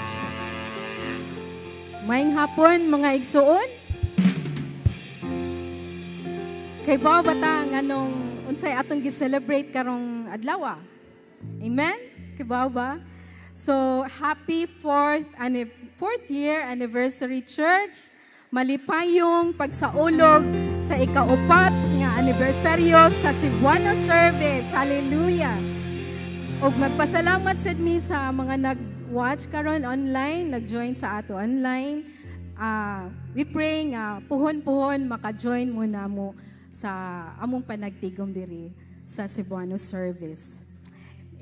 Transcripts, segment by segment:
Church. Maayong hapon, mga igsuon. Kay ba ta nganong unsay atong gi-celebrate karong adlaw? Amen? Kay ba? So, happy fourth year anniversary, church. Malipayong pagsaulog sa ikaupat nga anibersaryo sa Cebuano Service. Hallelujah! Og magpasalamat sad mi sa mga nag-watch karon online, nag-join sa ato online. We pray nga puhon-puhon maka-join mo namo sa among panagtigom diri sa Cebuano Service.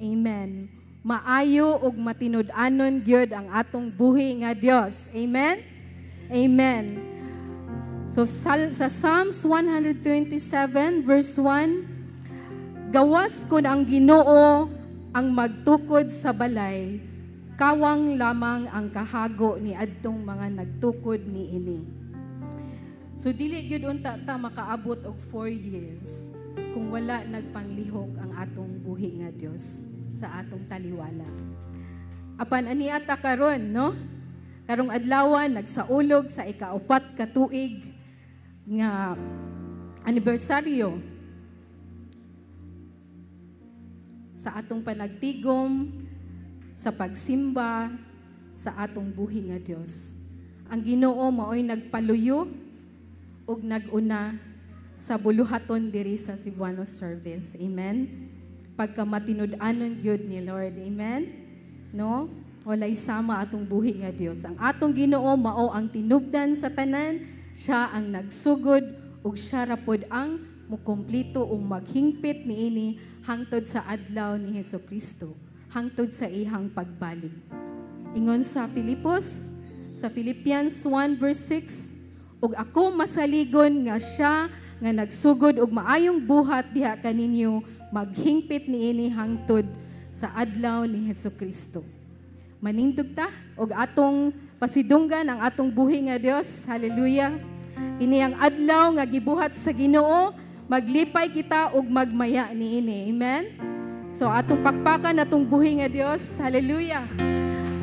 Amen. Maayo ug matinud-anon gyud ang atong buhi nga Dios. Amen. Amen. So sa Psalms 127 verse 1, "Gawas kun ang Ginoo ang magtukod sa balay, kawang lamang ang kahago ni adtong mga nagtukod ni ini." So dili gyud unta ta makaabot og 4 years kung wala nagpanglihok ang atong buhi nga Dios sa atong taliwala. Apan ani ata karon, no? Karong adlaw nagsaulog sa ikaupat ka tuig nga anibersaryo sa atong panagtigom, sa pagsimba sa atong buhi nga Dios. Ang Ginoo maoy nagpaluyo ug naguna sa buluhaton diri sa Cebuano Service. Amen. Pagka matinud-anon gyud ni Lord. Amen. No? Walay sama atong buhi nga Dios. Ang atong Ginoo mao ang tinubdan sa tanan, siya ang nagsugod ug siya ra pod ang mukumplito o maghingpit niini hangtod sa adlaw ni Hesukristo, hangtod sa ihang pagbalik. Ingon sa Filipos, sa Philippians 1 verse 6, "Ug ako masaligon nga siya nga nagsugod og maayong buhat diha kaninyo maghingpit niini hangtod sa adlaw ni Hesukristo." Manindog ta og atong pasidunggan ang atong buhi nga Dios. Hallelujah. Kini ang adlaw nga gibuhat sa Ginoo, maglipay kita og magmaya niini. Amen. So atong pakpakan atong buhi nga Dios. Hallelujah.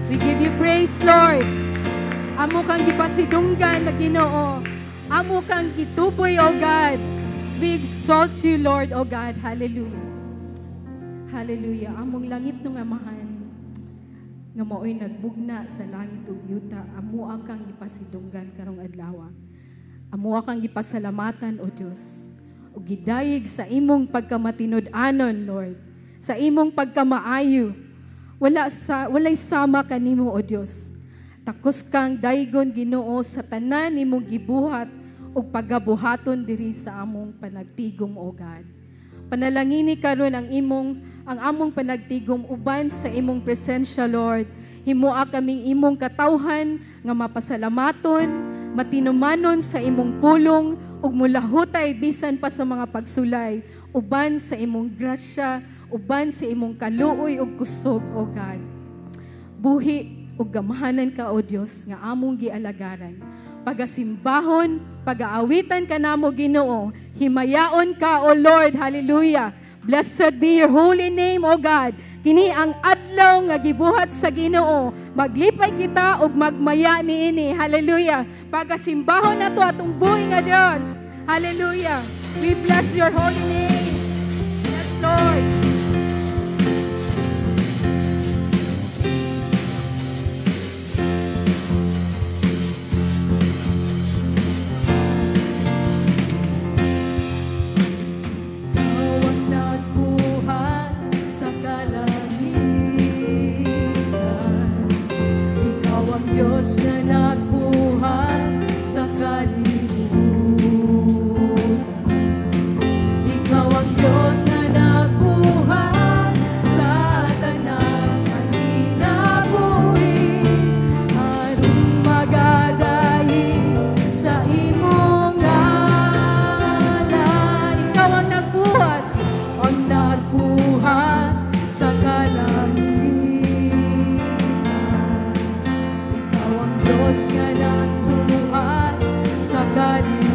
We give you praise, Lord. Amo kang gipasidunggan na Ginoo. Amo kang gituboy, O God. We exalt you, Lord, O God. Hallelujah. Hallelujah. Among langit nung Amahan, nga mao'y nagbugna sa langit ug yuta, amo kang gipasidunggan karong adlaw. Amo kang gipasalamatan, O Dios. Ug gidayeg sa imong pagkamatinud-anon, Lord. Sa imong pagkamaayo. Walay sama kanimo, O Dios. Takos kang daygon, Ginoo, sa tanan nimong gibuhat ug pagabuhaton diri sa among panagtigom, O God. Panalangini karon ang among panagtigom uban sa imong presensya, Lord. Himoa kaming imong katawhan nga mapasalamaton, matinumanon sa imong pulong ug mulahutay bisan pa sa mga pagsulay uban sa imong grasya, uban sa imong kaluoy ug kusog, O God. Buhi ug gamahanan ka, O Dios, nga among gialagaran. Pagasimbahon, pagaawitan ka namo, Ginoo. Himayaon ka, O Lord. Hallelujah. Blessed be your holy name, O God. Kini ang adlaw nga gibuhat sa Ginoo. Maglipay kita ug magmaya niini. Hallelujah. Pagasimbahon nato atong buhi nga Dios. Hallelujah. We bless your holy name. Yes, Lord. Ikaw ang nagbuhat sa kalangitan. Ikaw ang Diyos na nagbuhat sa kalibutan. Ikaw ang Diyos na nagbuhat sa tanang kinabuhi. Aron magadayi sa imong ngalan. Ikaw ang nagbuhat sa kalangitan. Ikaw ang Diyos nga nagbuhat sa kalibutan.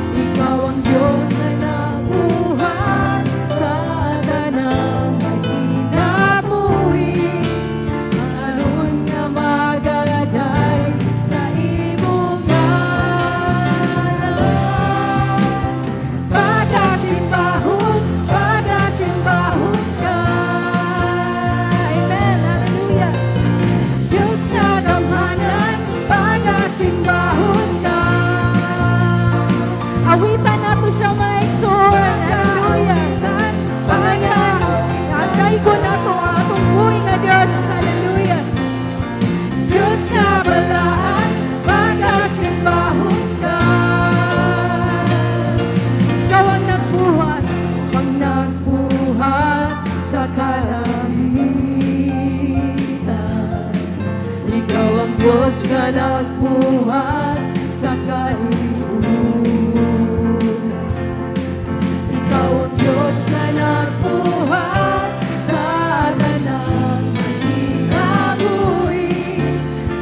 Ikaw ang Diyos na nagbuhat sa tanang may kinabuhi. Diyos nga nagbuhat sa kalibutan. Ikaw ang Diyos na nagbuhat sa tanang kinabuhi,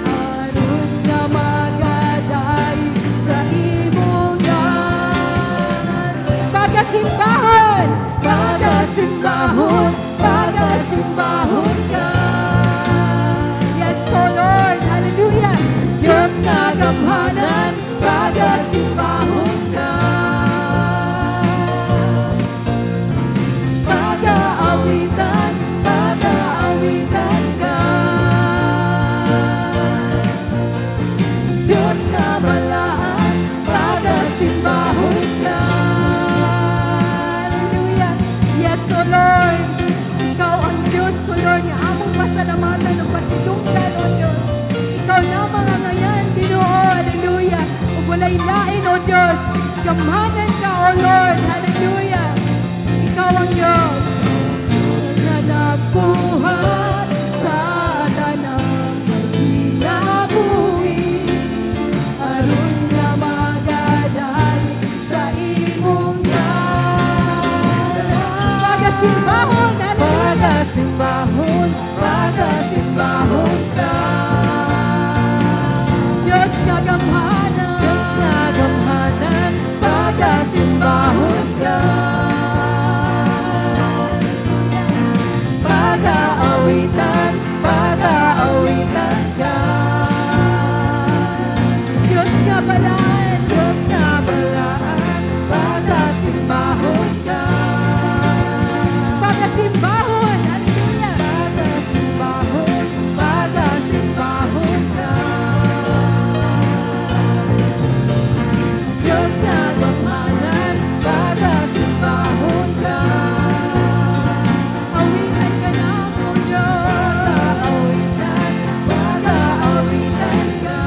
aron nga magaday sa imong ngalan. Pagasimbahon! Pagasimbahon, pagasimbahon ka. Yes, O Lord, hallelujah. Diyos nga gamhanan, pagasimbahon ka. Pag-aawitan, pag-aawitan ka. Diyos nga balaan, pagasimbahon ka. Hallelujah. Yes, O Lord. Ikaw ang Diyos, O Lord, nga among pasalamatan ug pasidunggan, O Diyos. Ikaw lamang ang ngayan, Ginoo. Hallelujah. Ug walay lain, O Diyos. Gamhanan ka, O Lord. Hallelujah. Ikaw ang Diyos. Diyos na nagbuhat sa tanang kinabuhi, aron nga magaday sa imong ngalan. Pagasimbahon, hallelujah. Pagasimbahon, pagasimbahon ka. Diyos nga gamhanan. Diyos nga gamhanan, pagasimbahon ka. Pag-aawitan, pag-aawitan ka. Diyos nga balaan. Diyos nga balaan, pagasimbahon ka. Pagasimbahon, hallelujah. Pagasimbahon, pagasimbahon ka. Diyos nga gamhanan, pagasimbahon ka. Awitan ka namo, Diyos. Pag-aawitan, pag-aawitan ka.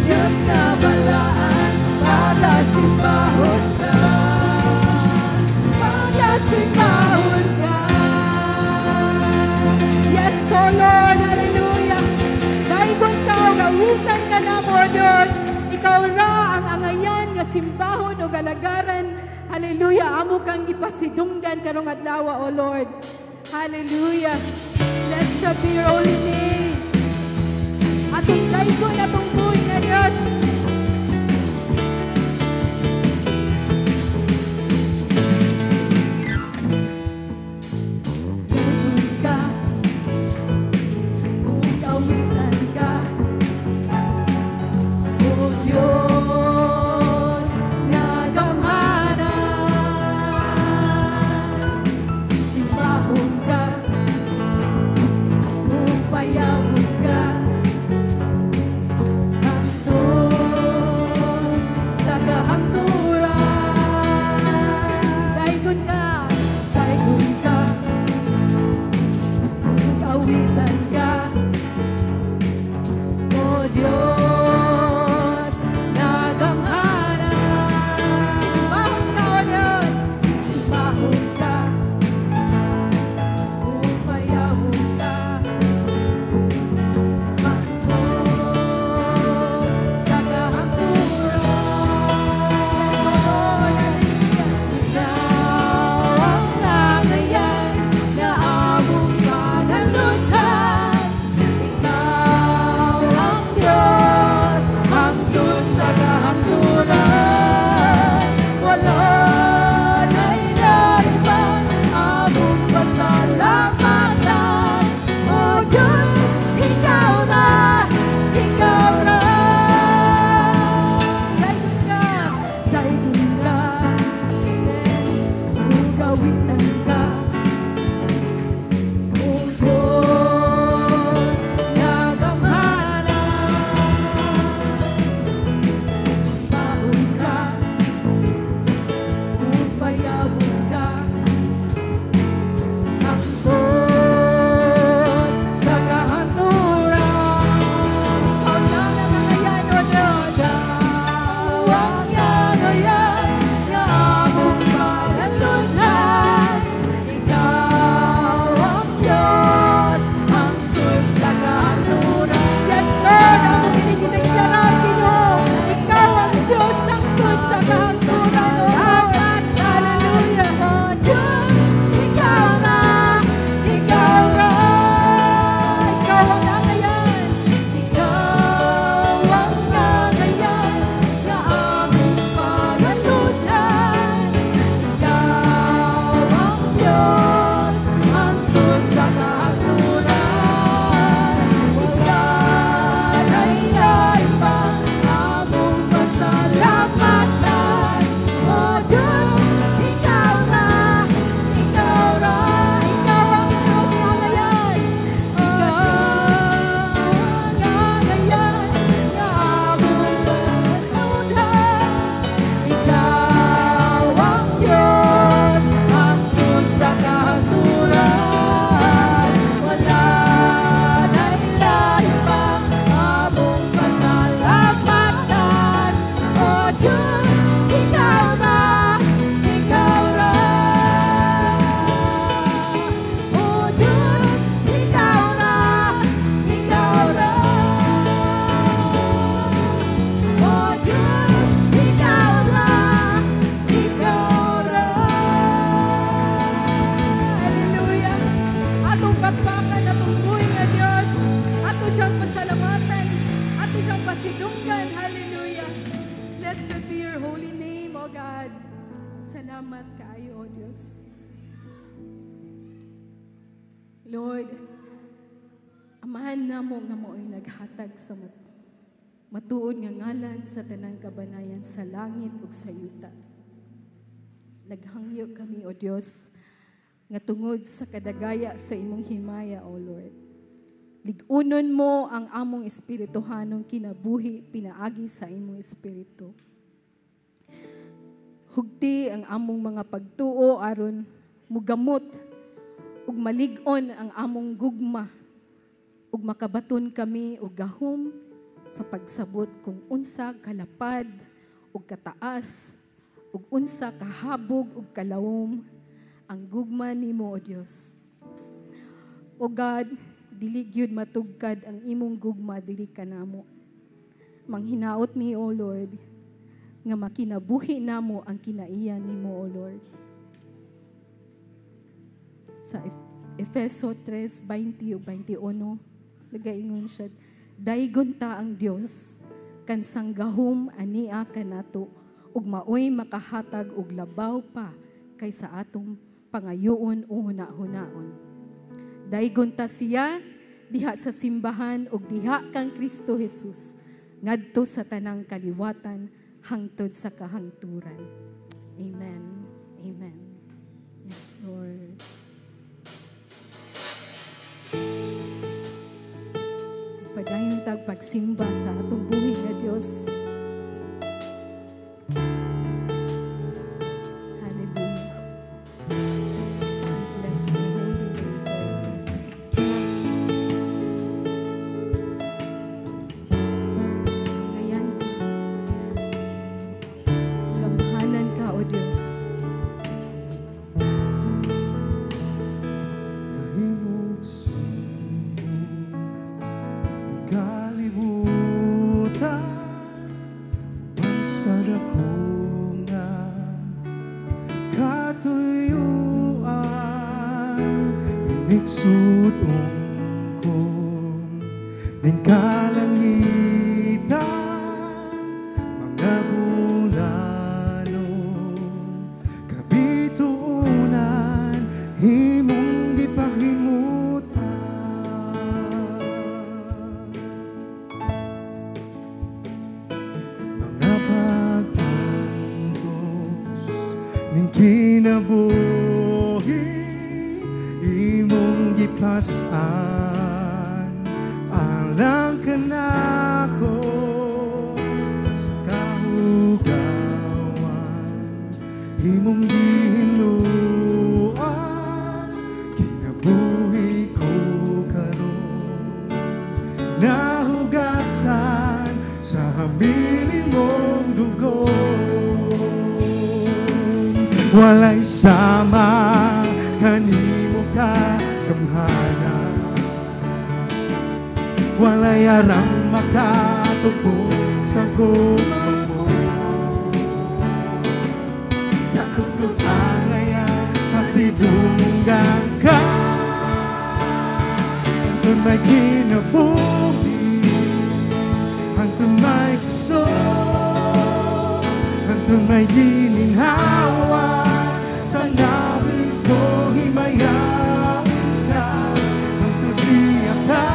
Diyos nga balaan, pagasimbahon ka. Pagasimbahon ka. Yes, O Lord, hallelujah. Daigon ka, o gawitan ka namo, O Diyos. Ikaw ra ang angayan nga simbahon o galagaran. Hallelujah. Amo kang gipasidunggan karong adlaw, O Lord. Hallelujah. Blessed be your holy name. Atong daigon atong buhi nga Diyos. Daigon ka, ug awitan ka, O Diyos nga gamhanan. Simbahon ka, ug payawon ka, hangtod Dios. Lord, Amahan namo nga mao'y naghatag sa matuod nga ngalan sa tanang kabanayan sa langit ug sa yuta. Naghangyo kami, O Dios, nga tungod sa kadagaya sa imong himaya, O Lord, lig-unon mo ang among espirituhanong kinabuhi pinaagi sa imong espiritu. Hugti ang among mga pagtuo aron mugamot ug malig-on ang among gugma ug makabaton kami og gahom sa pagsabot kung unsa kalapad ug kataas ug unsa kahabog ug kalawom ang gugma nimo, O Dios. O God, dili gyud matugkad ang imong gugma diri kanamo. Manghinaot mi, O Lord, nga makinabuhi namo ang kinaiya nimo, O Lord. Sa Efeso 3:20 ug 21, nagaingon siya, "Daygon ta ang Dios kansang gahom ania kanato ug maoy makahatag og labaw pa kaysa atong pangayoon o huna-hunaon." Daygon ta siya diha sa simbahan ug diha kang Kristo Jesus ngadto sa tanang kaliwatan hangtod sa kahangturan. Amen. Amen. Yes, Lord. Padayon tag pagsimba sa atong buhi nga Dios. Hallelujah. Bless your holy name, Lord. Ngayon, gamhanan ka, O Dios. Nahimog kalibutan sa dako nga katuyuan, inigsud ungkong ning kalangitan, mga bulano kabituonan imong gipahimutan. Mga pag-antos ning kinabuhi imong gipas-an alang kanako sa kahugawan imong gihinluan kinabuhi ko karon nahugasan sa hamili mong dugo. Walay sama kanimo ka gamhana, walay arang makatupod sa gugma mo. Kakusog angaya pasidunggan ka, hangtod may kinabuhi, hangtod may kusog, hangtod may gininhawa sa ngabin ko himayaon ka, hangtod iya ka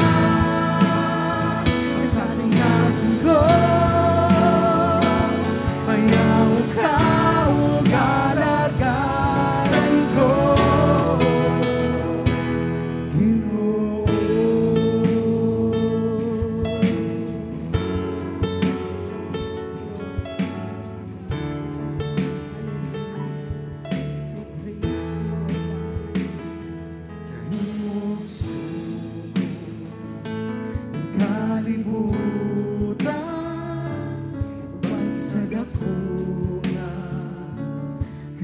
sa kasing-kasing ko, mayaw ka ug alagaran ko, Ginoo. Yes, Lord. We praise you, O God. Nahimog sugo ang kalibutan sa dako nga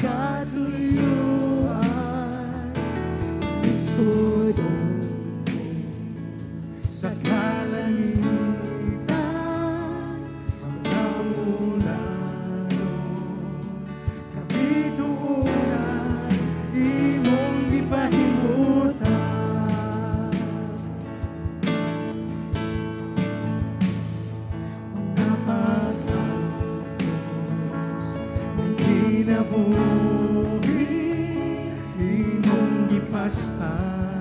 katuyuan, Lisod sa kalangitan mga ulano kabituonan imong gipahimutan. Mga pag-antos ng kinabuhi Nahugasan,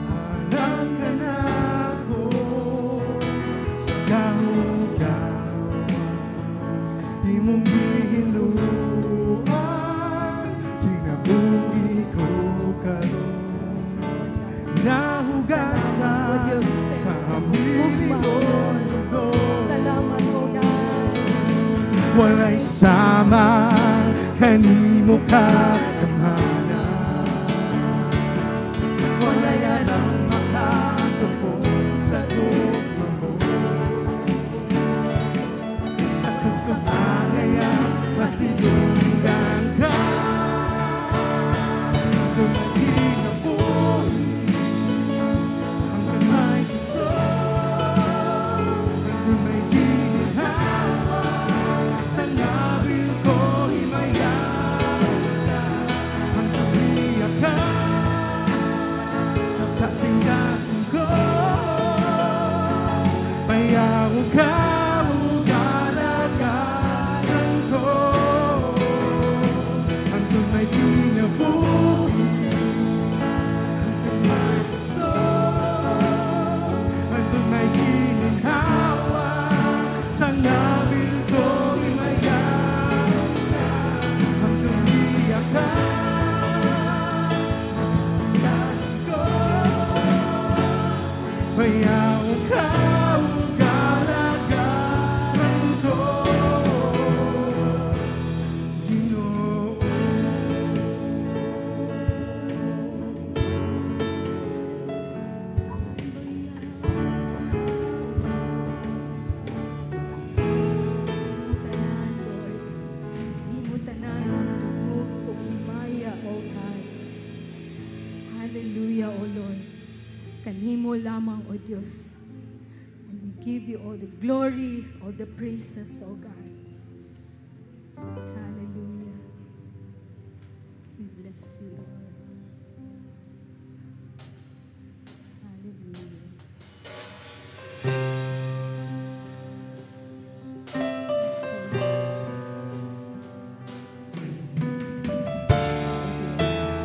alang kanako sa kahugawan. Imong gihinluan, kinabuhi ko karon. Nahugasan sa milyon dugo. Salamat, O God. Walay sama kanimo kagamhanan. Walay anang makatupong sa gugma mo. Takos ko angaya masidunggan ka. Hangtod may kinabuhi, hangtod may kusog, hangtod may ginhawa, sa ngabil ko himayaon ka. Hangtod niya ka sa kasing-kasing ko, payaw ka ug alagaran ko. Hangtod may kinabuhi, hangtod may kusog, hangtod may gininhawa, sa ngabil ko himayaon ka. Hangtod niya ka sa kasing-kasing ko, payaw ka ug alagaran ko, Ginoo. Imo tanan, Lord. Imo tanan, dungog ug himaya, O God. Hallelujah, O Lord. Kanimo lamang, O Diyos. And we give you all the glory, all the praises, O God. Hallelujah. We bless you, Lord. Hallelujah. Yes, O Lord. Yes, O Diyos.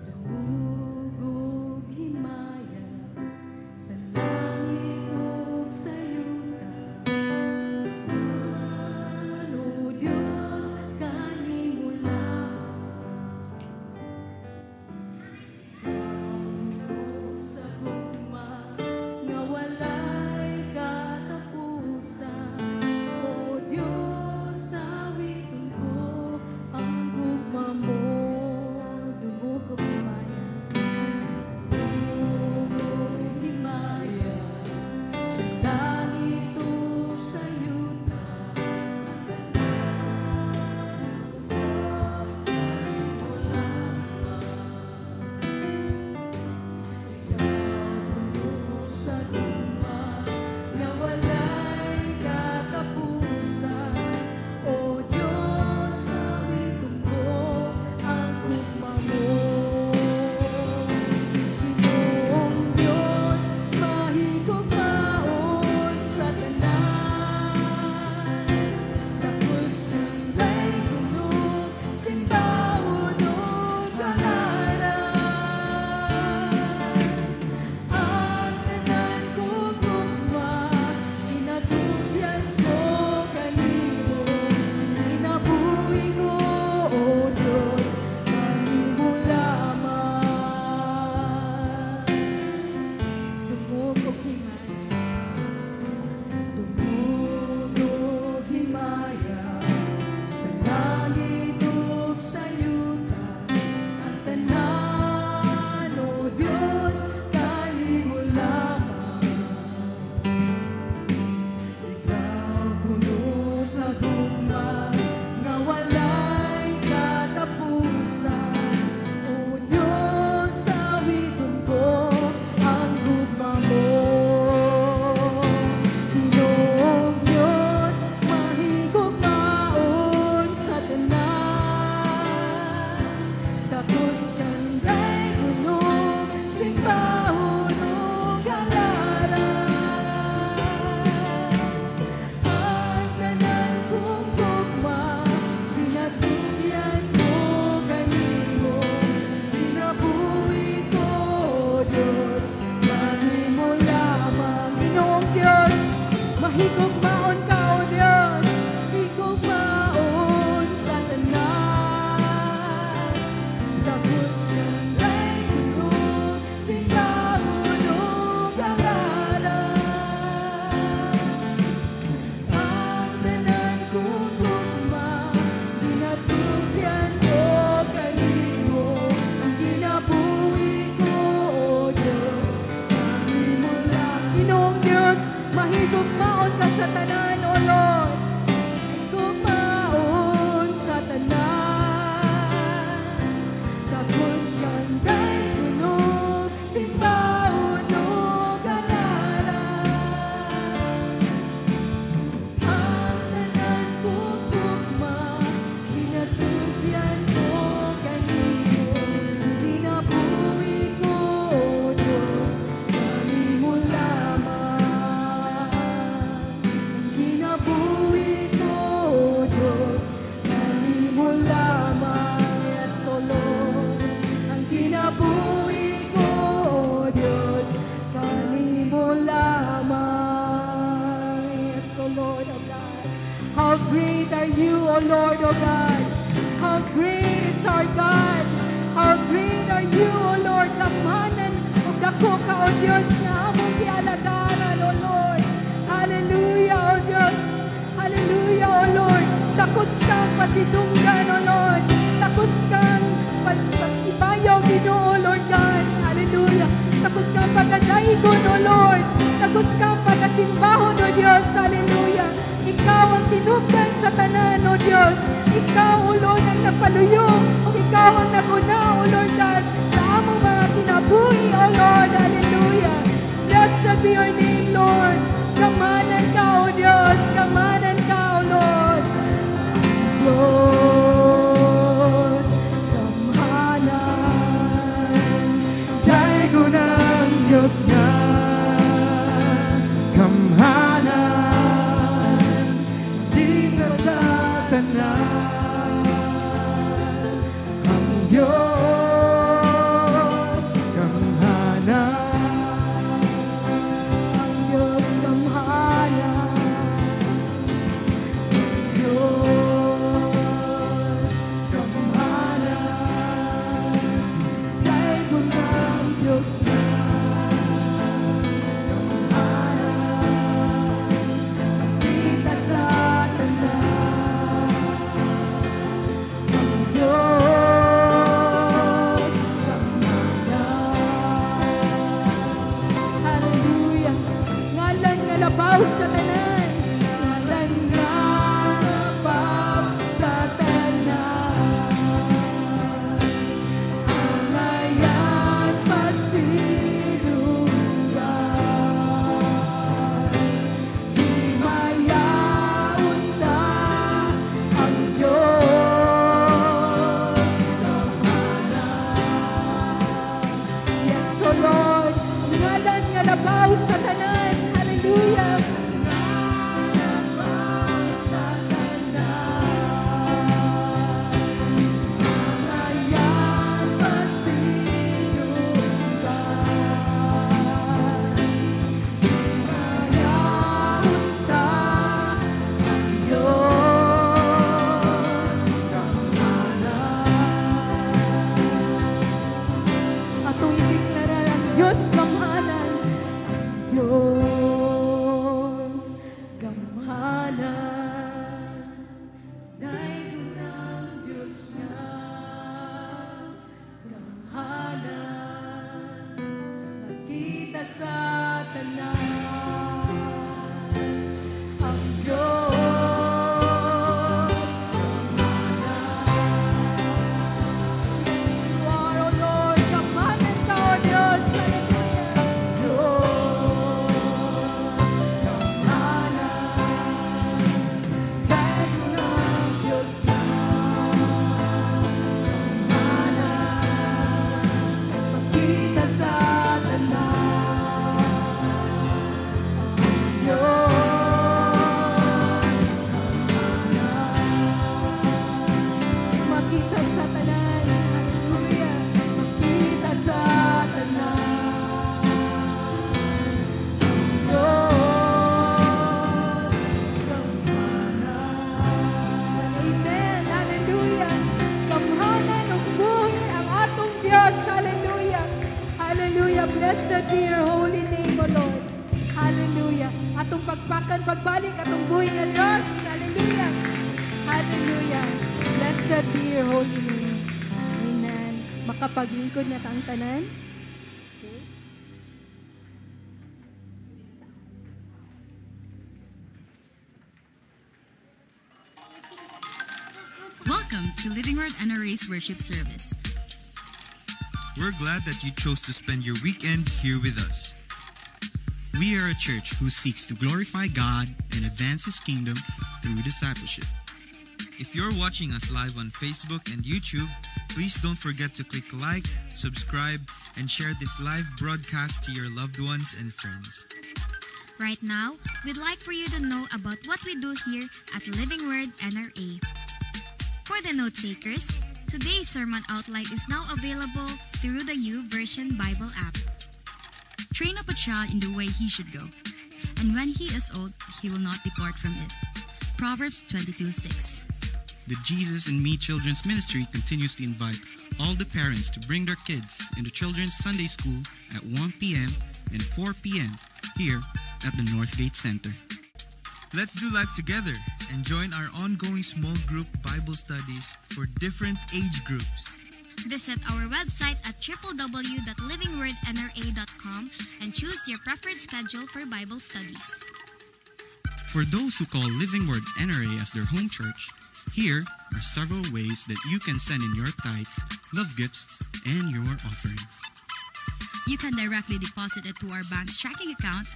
Dungog ug himaya sa langit ug sa yuta. Lord, O God. How great is our God. How great are you, O Lord. Gamhanan ug dako ka, O Dios, nga among gialagaran, O Lord. Hallelujah, O Dios. Hallelujah, O Lord. Takos kang pasidunggan, O Lord. Takos kang pag-ibayaw, Ginoo, Lord God. Hallelujah. Takos kang pagkadaygon, O Lord. Takos kang pagkasimbahon, O Diyos. Hallelujah. Ikaw ang tinubdan sa tanan, O Diyos. Ikaw, O Lord, ang nagpaluyo. O ikaw ang naguna, O Lord God, sa among mga kinabuhi, O Lord. Hallelujah. Blessed be your name, Lord. Gamhanan ka, O Diyos. Gamhanan ka, O Lord. Diyos, gamhanan. Daygon ang Diyos nga gamhanan, dito sa tanan. Ang Diyos gamhanan. Ang Diyos gamhanan. Diyos gamhanan. Daygon ang Diyos nga gamhanan. Makita sa tanan. Ang Diyos gamhanan. Hallelujah. Ngalan nga labaw sa tanan. Ngalan nga labaw sa tanan. Angayan pasidunggan. Himayaon ta ang Diyos gamhanan. Yes, O Lord. Ngalan nga labaw sa tanan. Hallelujah. Labaw sa tanan. Angayan pasidunggan. Himayaon ta ang Diyos gamhanan. Atong ideklarar ang Diyos gamhanan. Ang Diyos gamhanan. Daygon ang Diyos nga gamhanan. Makita sa tanan. Ang Diyos gamhanan. Yes, you are, O Lord. Gamhanan ka, O Diyos. Hallelujah. Diyos gamhanan. Daygon ang Diyos nga gamhanan. Makita sa tanan. Ang Diyos gamhanan. Makita sa tanan. Hallelujah. Makita sa tanan. Diyos gamhanan. Amen. Hallelujah. Gamhanan ug buhi ang atong Dios. Hallelujah. Hallelujah. Blessed be your holy name, O Lord. Hallelujah. Atong pagpakan pagbalik atong buhi nga Dios. Hallelujah. Hallelujah. Blessed be your holy name. Amen. Makapaglingkod na tang tanan. Okay. Welcome to Living Word NRA's worship service. We're glad that you chose to spend your weekend here with us. We are a church who seeks to glorify God and advance His kingdom through discipleship. If you're watching us live on Facebook and YouTube, please don't forget to click like, subscribe, and share this live broadcast to your loved ones and friends. Right now, we'd like for you to know about what we do here at Living Word NRA. For the note takers, today's sermon outline is now available through the YouVersion Bible app. Train up a child in the way he should go, and when he is old, he will not depart from it. Proverbs 22:6. The Jesus and Me Children's Ministry continues to invite all the parents to bring their kids in the Children's Sunday School at 1 p.m. and 4 p.m. here at the Northgate Center. Let's do life together and join our ongoing small group Bible studies for different age groups. Visit our website at www.livingwordnra.com and choose your preferred schedule for Bible studies. For those who call Living Word NRA as their home church, here are several ways that you can send in your tithes, love gifts, and your offerings. You can directly deposit it to our bank's checking account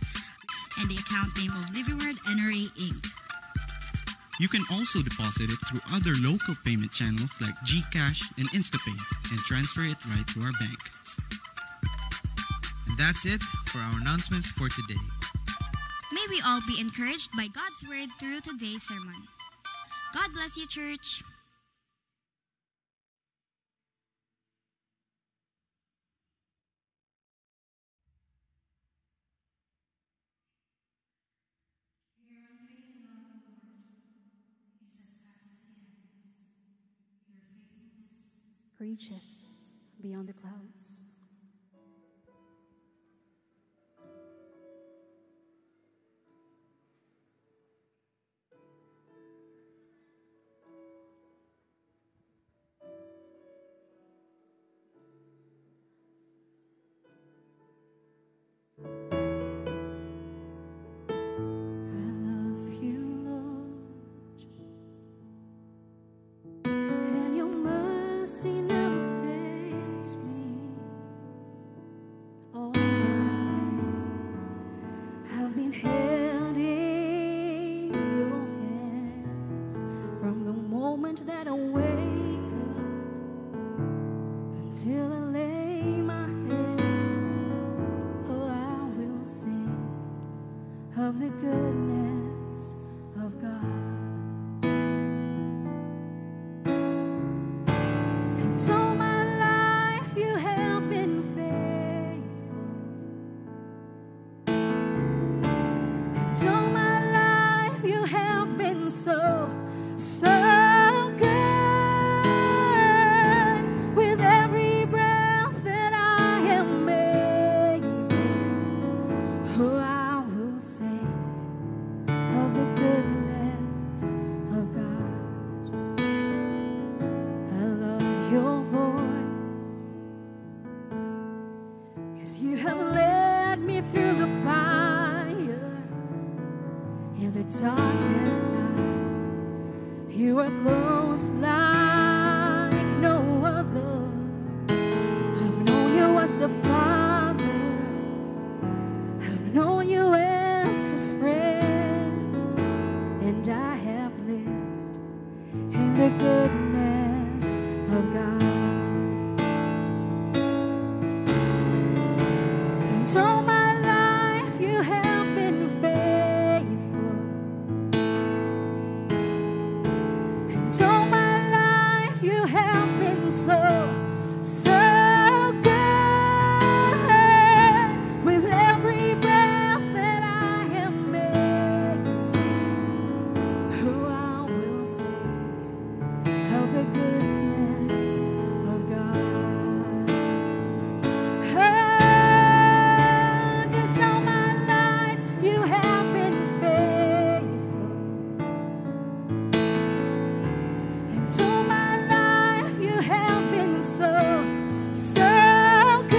and the account name of Living Word NRA Inc. You can also deposit it through other local payment channels like GCash and InstaPay and transfer it right to our bank. And that's it for our announcements for today. May we all be encouraged by God's Word through today's sermon. God bless you, church. Reaches beyond the clouds. I love you, Lord, and your mercy never fails me. All my days have been held in your hands. From the moment that I wake up until I lay my head, oh, I will sing of the goodness of God. And all my life you have been faithful. And all my life you have been so, so good. With every breath that I am able, oh, I will sing of the goodness of God. I love your voice, 'cause you have led me through the fire in the darkness night. You are close like no other. I've known you as a father, I've known you as a friend, and I have lived in the goodness of God. And all my life you have been faithful. And all my life you have been so, so good. With every breath that I am able, oh, I will sing of the goodness of God. Oh, 'cause all my life you have been faithful. And all my life you have been so, so good.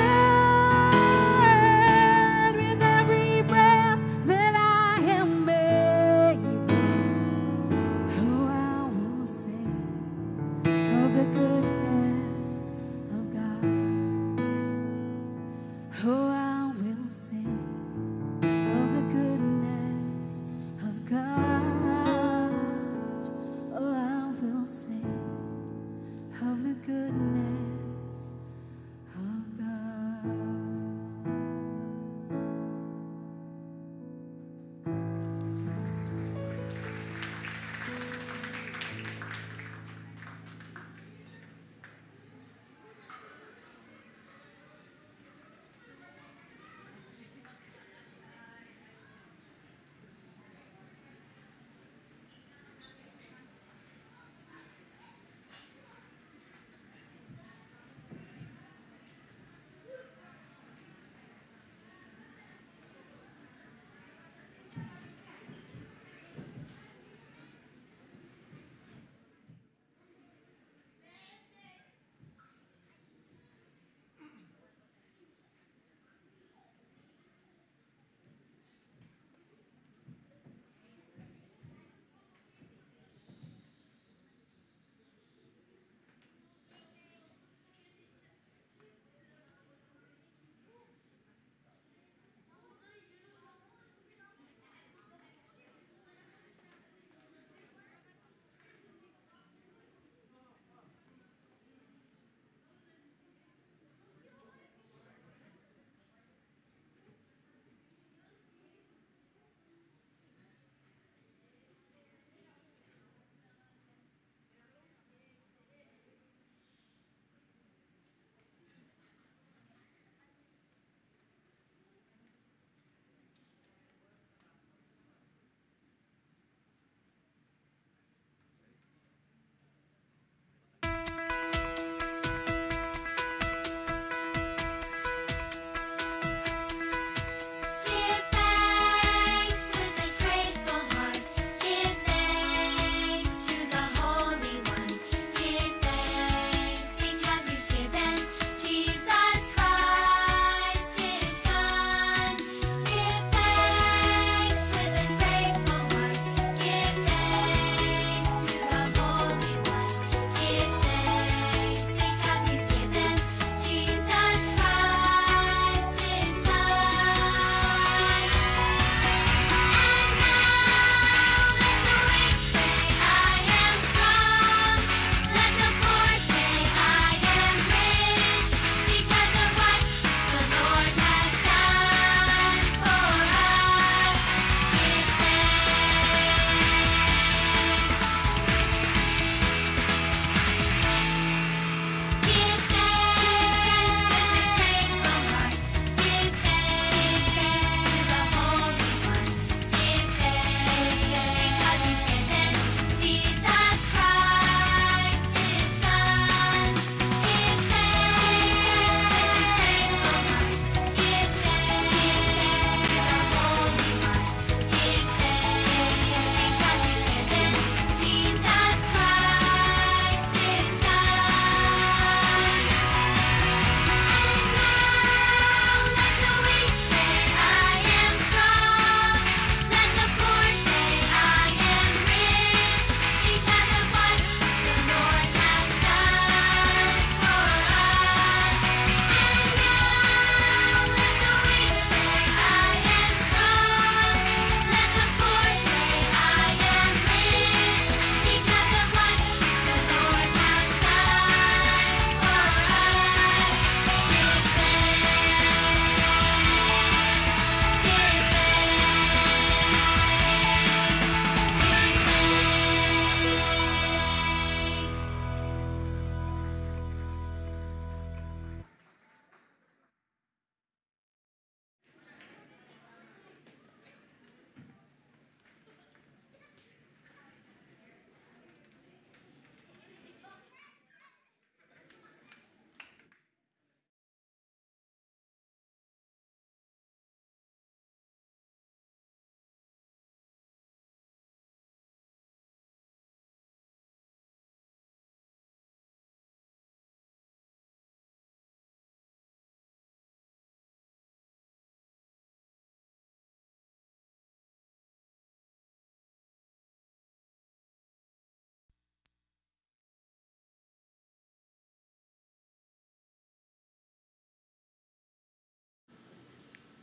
With every breath that I am able, oh, I will sing of the goodness of God. Oh, I will sing of the goodness of God. Oh, I will sing of the goodness of God.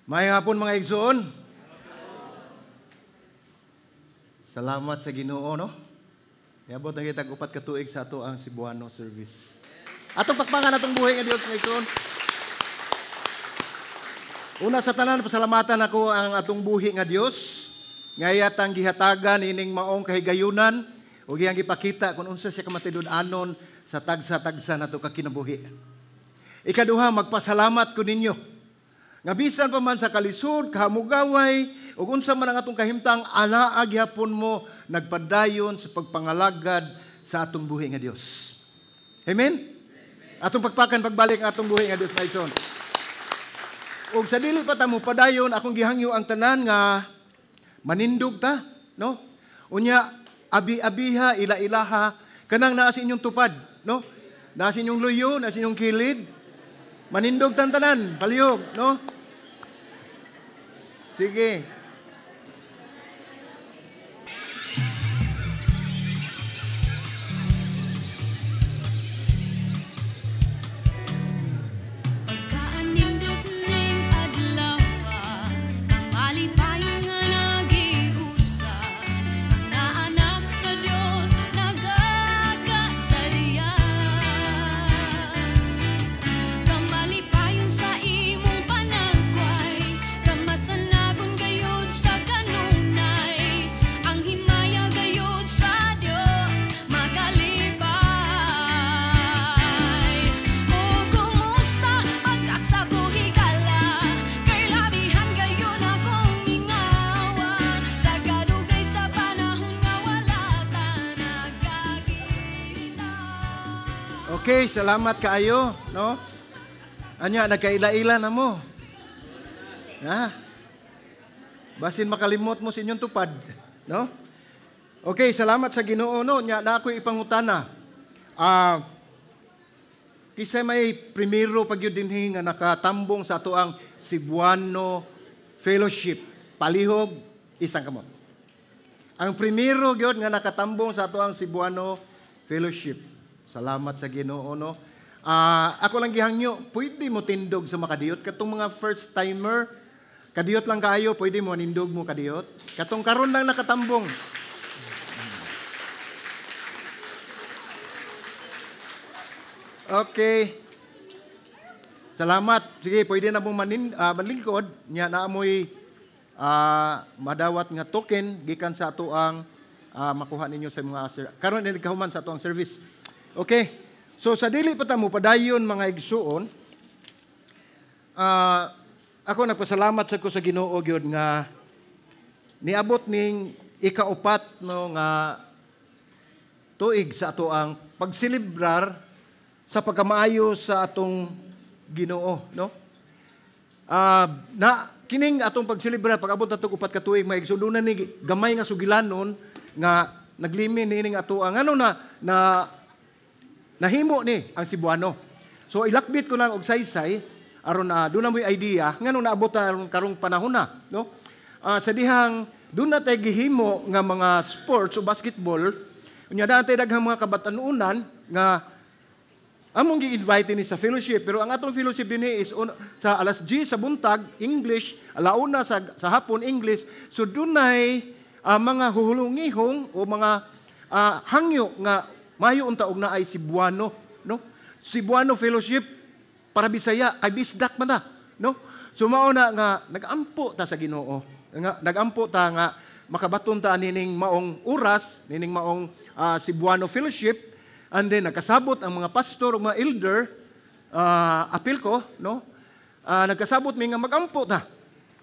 Maayong hapon mga igsoon. Salamat sa Ginoo, no? Niabot na kitag 4 ka tuig sa ato ang Cebuano service. Atong pakpakan atong buhi nga Dios mga igsoon. Una sa tanan, pasalamatan ako ang atong buhi nga Dios nga iyatang gihatagan ining maong kahigayunan ug iyang gipakita kung unsa siya kamatinud-anon sa tagsa-tagsa nato ka kinabuhi. Ikaduha, magpasalamat ko ninyo nga bisan pa man sa kalisod, kahamugaway, ug unsa man ang atong kahimtang, anaa gihapon mo nagpadayon sa pagpangalagad sa atong buhi nga Dios. Amen? Atong pagpakan pagbalik ang atong buhi nga Dios, mga igsoon. Ug sa dili pa ta mo padayon, akong gihangyo ang tanan nga manindog ta, no? Unya abi-abiha, ila-ilaha, kanang naa sa inyong tupad, no? Naa sa inyong luyo, naa sa inyong kilid. Manindog tan tanan, palihog, no? Sige. Pagkaanindot ning adlaw, kamalipay nga nagiusa, mga anak sa Dios nagakasadya. Kamalipayon sa imong panagway, kamasanagon gayud sa kanunay, ang himaya gayud sa Dios makalipay. O kumusta pagkaksa ko higala, kay labihan gayon akong mingawa, sa kadugay sa panahon nga wala ta nagkakita. Okay, salamat kaayo, no? Anya, nagkaila-ila na mo. Ha? Basin makalimot mo sa inyong tupad, no? Okay, salamat sa Ginoo, no? Nya na ako'y ipangutana. Kisa may primero pag yun dinhi nga nakatambong sa ato ang Cebuano Fellowship. Palihog, isang kamot. Ang primero gyud nga nakatambong sa ato ang Cebuano Fellowship. Salamat sa Ginoo, no? Ako lang gihangyo, pwede mo tindog sa makadiyot. Katong mga first timer, kadiyot lang kaayo, pwede mo nindog mo kadiyot. Katong karon lang nakatambong. Okay. Salamat. Sige, pwede na mong manlingkod. Nya na amoy madawat nga token gikan sa ato ang makuha ninyo sa mga karon ni kahuman sa ato ang service. Okay. So sa dili pa ta mo padayon mga igsuon, ako nagpasalamat sa ko sa Ginoo gyud nga niabot ning ikaupat, no, nga tuig sa ato ang pagselebrar sa pagkamaayo sa atong Ginoo, no? Na kining atong pagselebrar pag-abot nato 4 ka tuig mga igsuon, doon na ni gamay nga sugilanon nga naglimi niining ato ang ano na nahimo ni ang Cebuano. So ilakbit ko lang og saysay aron na doon na mo'y idea ngano naabot na aron karong panahon na, no? Sa dihang doon na tay gihimo nga mga sports o basketball, unya daan tay daghang mga kabatanunan nga among gi-invite ni sa fellowship, pero ang atong fellowship dinhi is sa alas 10 sa buntag English, alauna sa hapon English. So dunay mga huhulungihong o mga hangyo nga mayo unta og naay Cebuano, no? Cebuano Fellowship para Bisaya kay bisdak man ta, no? So mao na nga nagampo ta sa Ginoo. Nga nagampo ta nga makabaton ta nining maong oras, nining maong Cebuano Fellowship. And then nagkasabot ang mga pastor ug mga elder, apil ko, no? Nagkasabot mi nga magampo ta.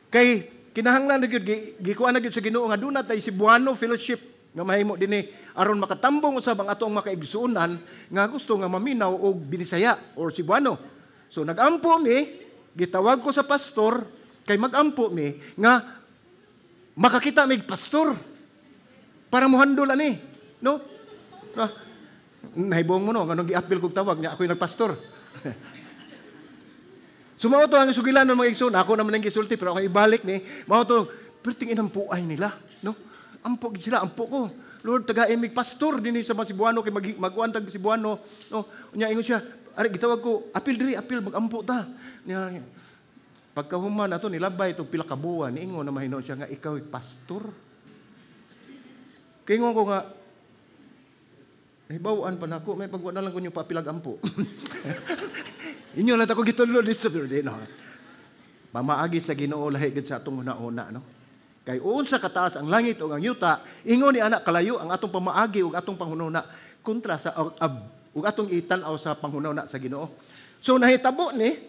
Kay kinahanglan na gyud gikuan na gyud sa Ginoo nga duna tay Cebuano Fellowship nga mahimo dinhi aron makatambong usab ang atong makaigsuonan nga gusto nga maminaw og Binisaya or Cebuano. So nagampo mi, gitawag ko sa pastor kay magampo mi nga makakita mig pastor para mohandol ani, no? Nahibong mo no, nganong giapil kog tawag niya ako'y nagpastor. Sumao to ang sugilan ng mga igsoon, ako naman ang gisulti pero ako ibalik ni, mao to pero tingin ang puay nila, no? Ampo gid sila, ampo ko. Lord, taga mig pastor dinhi sa mga Cebuano kay maguan tag Cebuano, no? Unya ingon siya, ari gitawag ko, apil diri, apil magampo ta. Niya, Pagkahuman ato nilabay itong pila ka buwan, niingon na mahinuon siya nga ikaw ay pastor. Kaya ingon ko nga, nahibawan pa nako, may pagwa na lang ko niyo papilag ampo. Inyo lang ako gitudlo dito sa no. Pamaagi sa Ginoo lahi gid sa atong una-una, no. Kay unsa kataas ang langit ug ang yuta, ingon ni anak kalayo ang atong pamaagi ug atong panghunahuna kontra sa ug atong itan-aw sa panghunahuna sa Ginoo. So nahitabo ni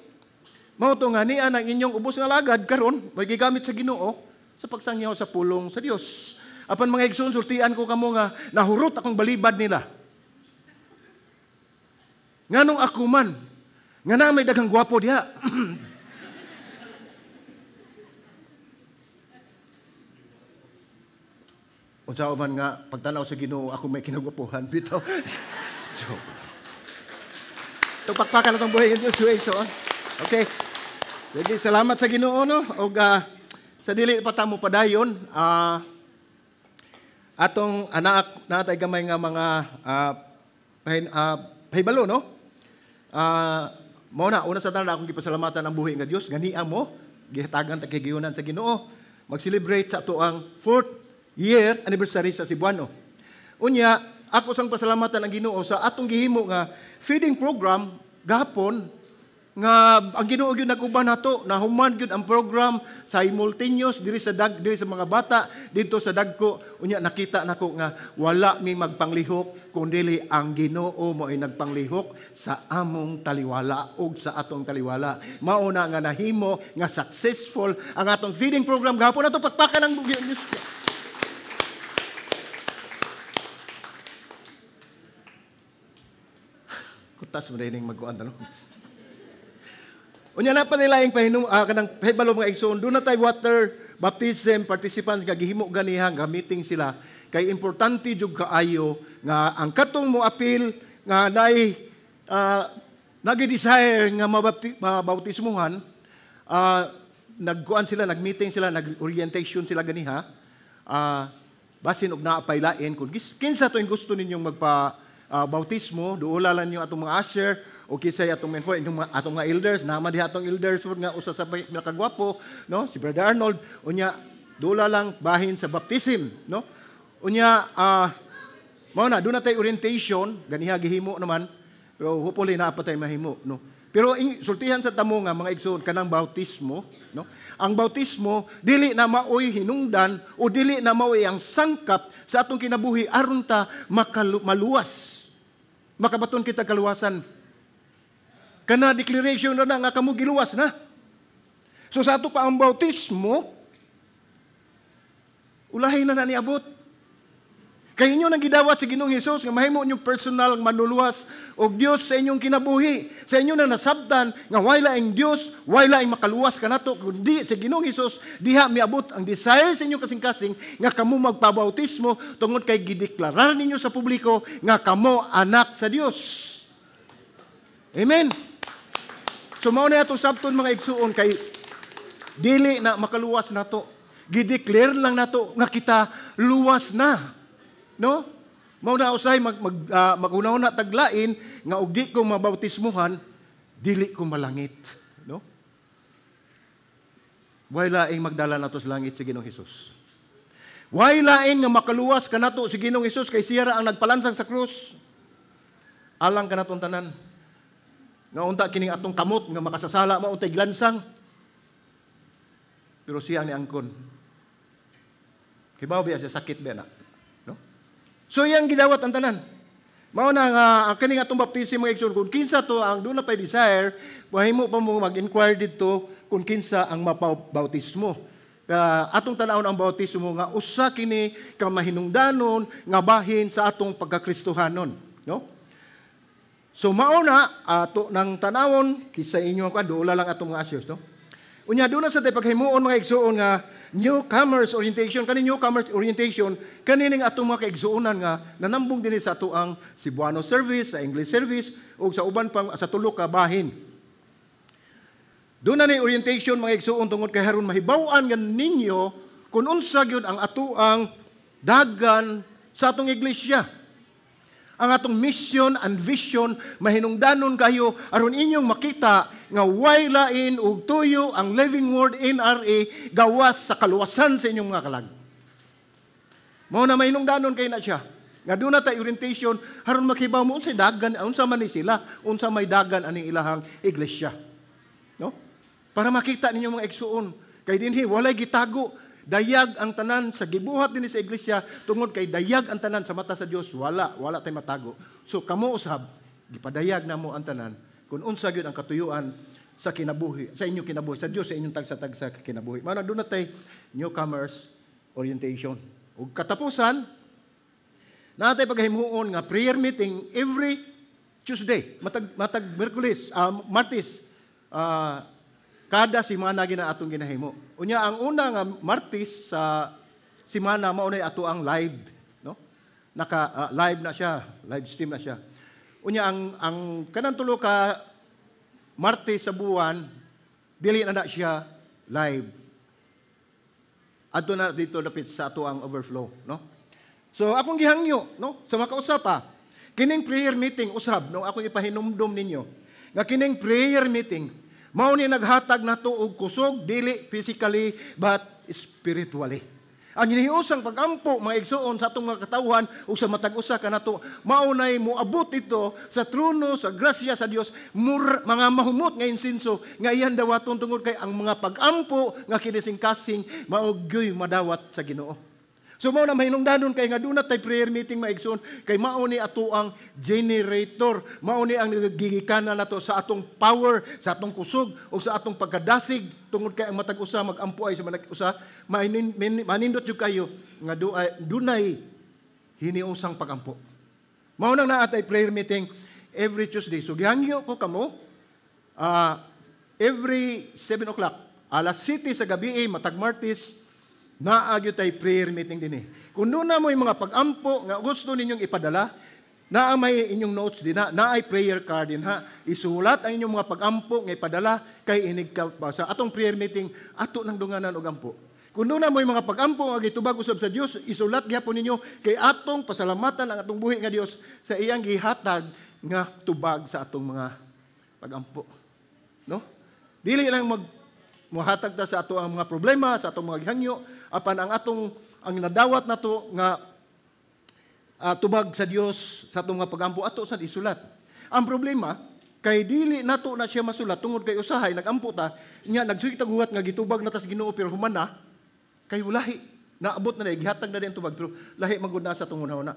mao to nga niya ang inyong ubos nga lagad karon may gigamit sa Ginoo sa pagsangyaw sa pulong sa Dios. Apan mga igsoon, sultian ko kamo nga nahurot akong balibad nila. Nganong ako man nga na may daghang gwapo diha. Unsa man nga pagtanaw sa Ginoo ako may kinagwapuhan bitaw. So, tupakpakan atong buhay ng Diyos. So, okay. Sige, salamat sa Ginoo, no. Og sa dili pa ta mo padayon, atong anak natay gamay nga mga pahibalo, no. Mao na una sa tanan akong gipasalamatan ang buhi nga Dios ganiang mo gihatagan ta kagiyunan sa Ginoo. Mag-celebrate sa ato ang 4th year anniversary sa Cebuano. Unya, ako sang pasalamatan ang Ginoo sa atong gihimo nga feeding program gahapon nga ang Ginoo gyud nag-uban nato, nahuman gyud ang program simultaneous diri sa diri sa mga bata didto sa dagko. Unya nakita nako nga wala mi magpanglihok kundi ang Ginoo mo ay nagpanglihok sa among taliwala ug sa atong taliwala. Mao na nga nahimo nga successful ang atong feeding program gahapon ato pakpakan ang buhi ang Dios. Kutas mo rin magkuan no. Unya na pa nila yung pahinum, kanang pahibalo mga igsoon, doon na tayo water baptism participants nga gihimo ganiha nga meeting sila kay importante jud kaayo nga ang katong mo apil nga nay nagi-desire nga mabautismuhan, nagkuan sila, nag-meeting sila, nag-orientation sila ganiha, basin og naapaylain kung kinsa to yung gusto ninyong magpa bautismo, duula lang ninyo atong mga usher o kisay atong men inyong atong mga elders, naman diha atong elders nga usa sa pinakagwapo, no, si Brother Arnold. Unya duula lang bahin sa baptism, no. Unya mao na doon na tay orientation ganiha gihimo naman, pero hopefully naa pa tay mahimo, no. Pero sultihan sa tamo nga mga igsoon kanang bautismo, no. Ang bautismo dili na maoy hinungdan o dili na maoy ang sangkap sa atong kinabuhi aron ta maluwas. Makabaton kita kaluwasan. Kana declaration na nga kamo giluwas na. So sa ato pa ang bautismo, ulahin na niabot. Kay inyo nang gidawat sa Ginoong Hesus nga mahimo inyong personal manuluwas og Dios sa inyong kinabuhi. Sa inyo na nasabtan nga way laing Dios, way laing makaluwas kanato kundi sa Ginoong Hesus, diha miabot ang desire sa inyong kasing-kasing nga kamo magpabautismo tungod kay gideklarar ninyo sa publiko nga kamo anak sa Dios. Amen. So mao na atong sabton mga igsuon kay dili na makaluwas nato. Gideclare lang nato nga kita luwas na. No? Mao na usahay maghunahuna taglain nga og di ko mabautismuhan, dili ko malangit, no? Way laing magdala nato sa langit si Ginoong Hesus. Way laing nga makaluwas kanato si Ginoong Hesus kay siya ra ang nagpalansang sa krus. Alang kanatong tanan. Nga unta kining atong kamot nga makasasala mao untay glansang. Pero siya ang niangkon. Kibaw biya siya sakit biya na. No? So iyang gidawat ang tanan. Mao na nga ang kining atong baptism mga igsoon, kung kinsa to ang doon na pay desire, mahimo pa mo mag-inquire didto kung kinsa ang mapabautismo. Atong tan-awon ang bautismo nga usa kini ka mahinungdanon nga bahin sa atong pagkakristohanon, no? So mao na ato nang tanawon kisa inyo kan doula lang atong mga asyos, no? Unya doon na sa tay paghimuon mga igsuon nga newcomers orientation, kani newcomers orientation kanining atong mga kaigsuonan nga nanambong dinhi sa ato ang Cebuano service, sa English service ug sa uban pang sa tulo ka bahin. Doon na ni orientation mga igsuon tungod kay haron mahibaw-an nga ninyo kung unsa gyud ang ato ang dagan sa atong iglesia. Ang atong mission and vision mahinungdanon kayo aron inyong makita nga way lain og tuyo ang Living Word NRA gawas sa kaluwasan sa inyong mga kalag. Mao na mahinungdanon kay na siya. Nga doon na tay orientation aron makibaw mo unsay dagan, unsa man ni sila, unsa may dagan aning ilahang iglesia. No? Para makita ninyo, mga igsuon, kay dinhi walay gitago. Dayag ang tanan sa gibuhat dinhi sa iglesia tungod kay dayag ang tanan sa mata sa Dios, wala tay matago. So kamo usab gipadayag namo ang tanan kung unsa gyud ang katuyuan sa kinabuhi, sa inyong kinabuhi, sa Dios sa inyong tagsa-tagsa kinabuhi. Mao na doon na tay newcomers orientation. Ug katapusan, naa tay paghimuon nga prayer meeting every Tuesday, matag Miyerkules, Martes, kada simana gina atong ginahimo. Unya ang una nga Martes sa simana mao nay ato ang live, no? Naka live na siya, live stream na siya. Unya ang kanang tulo ka Martes sa buwan dili na na siya live. Adto na dito dapit sa ato ang overflow, no? So akong gihangyo, no, sa makausap pa, kining prayer meeting usab, no, akong ipahinumdom ninyo nga kining prayer meeting mao ni naghatag nato og kusog, dili physically but spiritually. Ang hiniusang pagampo, mga igsuon, sa atong mga katawhan ug sa matag usa kanato, mao nay moabot ito sa trono sa grasya sa Dios, mga mahumot nga insinso nga iyang dawaton tungod kay ang mga pagampo nga kinising-kasing mao gyoy madawat sa Ginoo. So mao na mahinungdanon kay nga duna tay prayer meeting, mga igsoon, kay mao ni ato ang generator, mao ni ang gigikanan nato sa atong power, sa atong kusog o sa atong pagkadasig tungod kay ang matag usa magampo ay sa matag usa manindot jud kayo nga dunay hiniusang pagampo. Mao nang naa tay prayer meeting every Tuesday. So gihangyo ko kamo every 7 o'clock, alas 7 sa gabi matag Martes, naa gyud tay prayer meeting dinhi. Kung doon na mo yung mga pag-ampo nga gusto ninyong ipadala, naa may inyong notes din ha, naay prayer card din ha. Isulat ang inyong mga pag-ampo nga ipadala kay inig ka sa atong prayer meeting ato nang dunganan og ampo. Kung doon na mo yung mga pag-ampo nga gitubag usab sa Dios, isulat gyapon ninyo kay atong pasalamatan ang atong buhi nga Dios sa iyang gihatag nga tubag sa atong mga pag-ampo. No? Dili lang muhatag ta sa ato ang mga problema, sa atong mga gihangyo, apan ang atong ang nadawat nato nga tubag sa Dios sa atong mga pagampo ato sad isulat. Ang problema kay dili nato na siya masulat tungod kay usahay nagampo ta nya nagsuy tag huwat nga gitubag na ta sa Ginoo pero human na kay lahi naabot na gihatag na din tubag pero lahi man gud na sa atong hunahuna.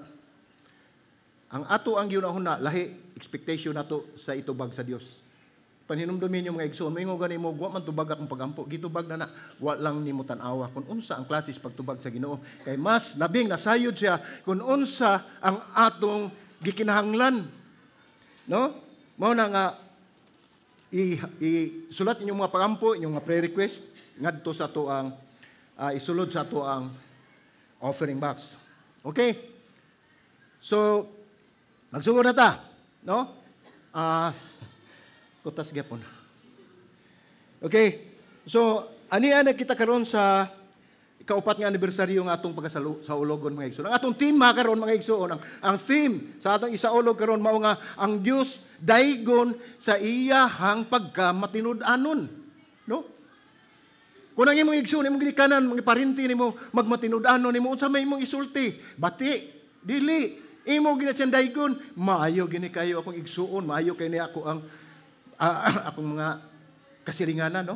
Ang ato ang gihunahuna lahi expectation nato sa itubag sa Dios. Panhinumdumin niyo, mga igsoon, moingon gani mo, wa man tubag akong pagampo, gitubag na na, wa lang nimo tan-awa kung unsa ang klases pagtubag sa Ginoo. Kay mas labing nasayod siya kung unsa ang atong gikinahanglan. No? Mao na nga isulat inyong mga pagampo, inyong mga prayer request ngadto sa ato ang isulod sa ato ang offering box. Okay? So magsugod na ta, no? Kutas gyapon. Okay. So, ania na kita karon sa ikaupat nga anibersaryo nga atong pagkasaulugon, mga igsoon. Ang atong tema karon, mga igsoon, ang theme sa atong isaulog karon mao nga ang Dios daygon sa iyahang pagkamatinud-anon. No? Kung ang imong igsoon, imong ginikanan, mga parinti nimo magmatinud-anon nimo, unsa may imong isulti? Bati, dili. Imo gina siyang daygon, maayo gini kayo akong igsuon, maayo kay ni ako ang akong mga kasilinganan, no?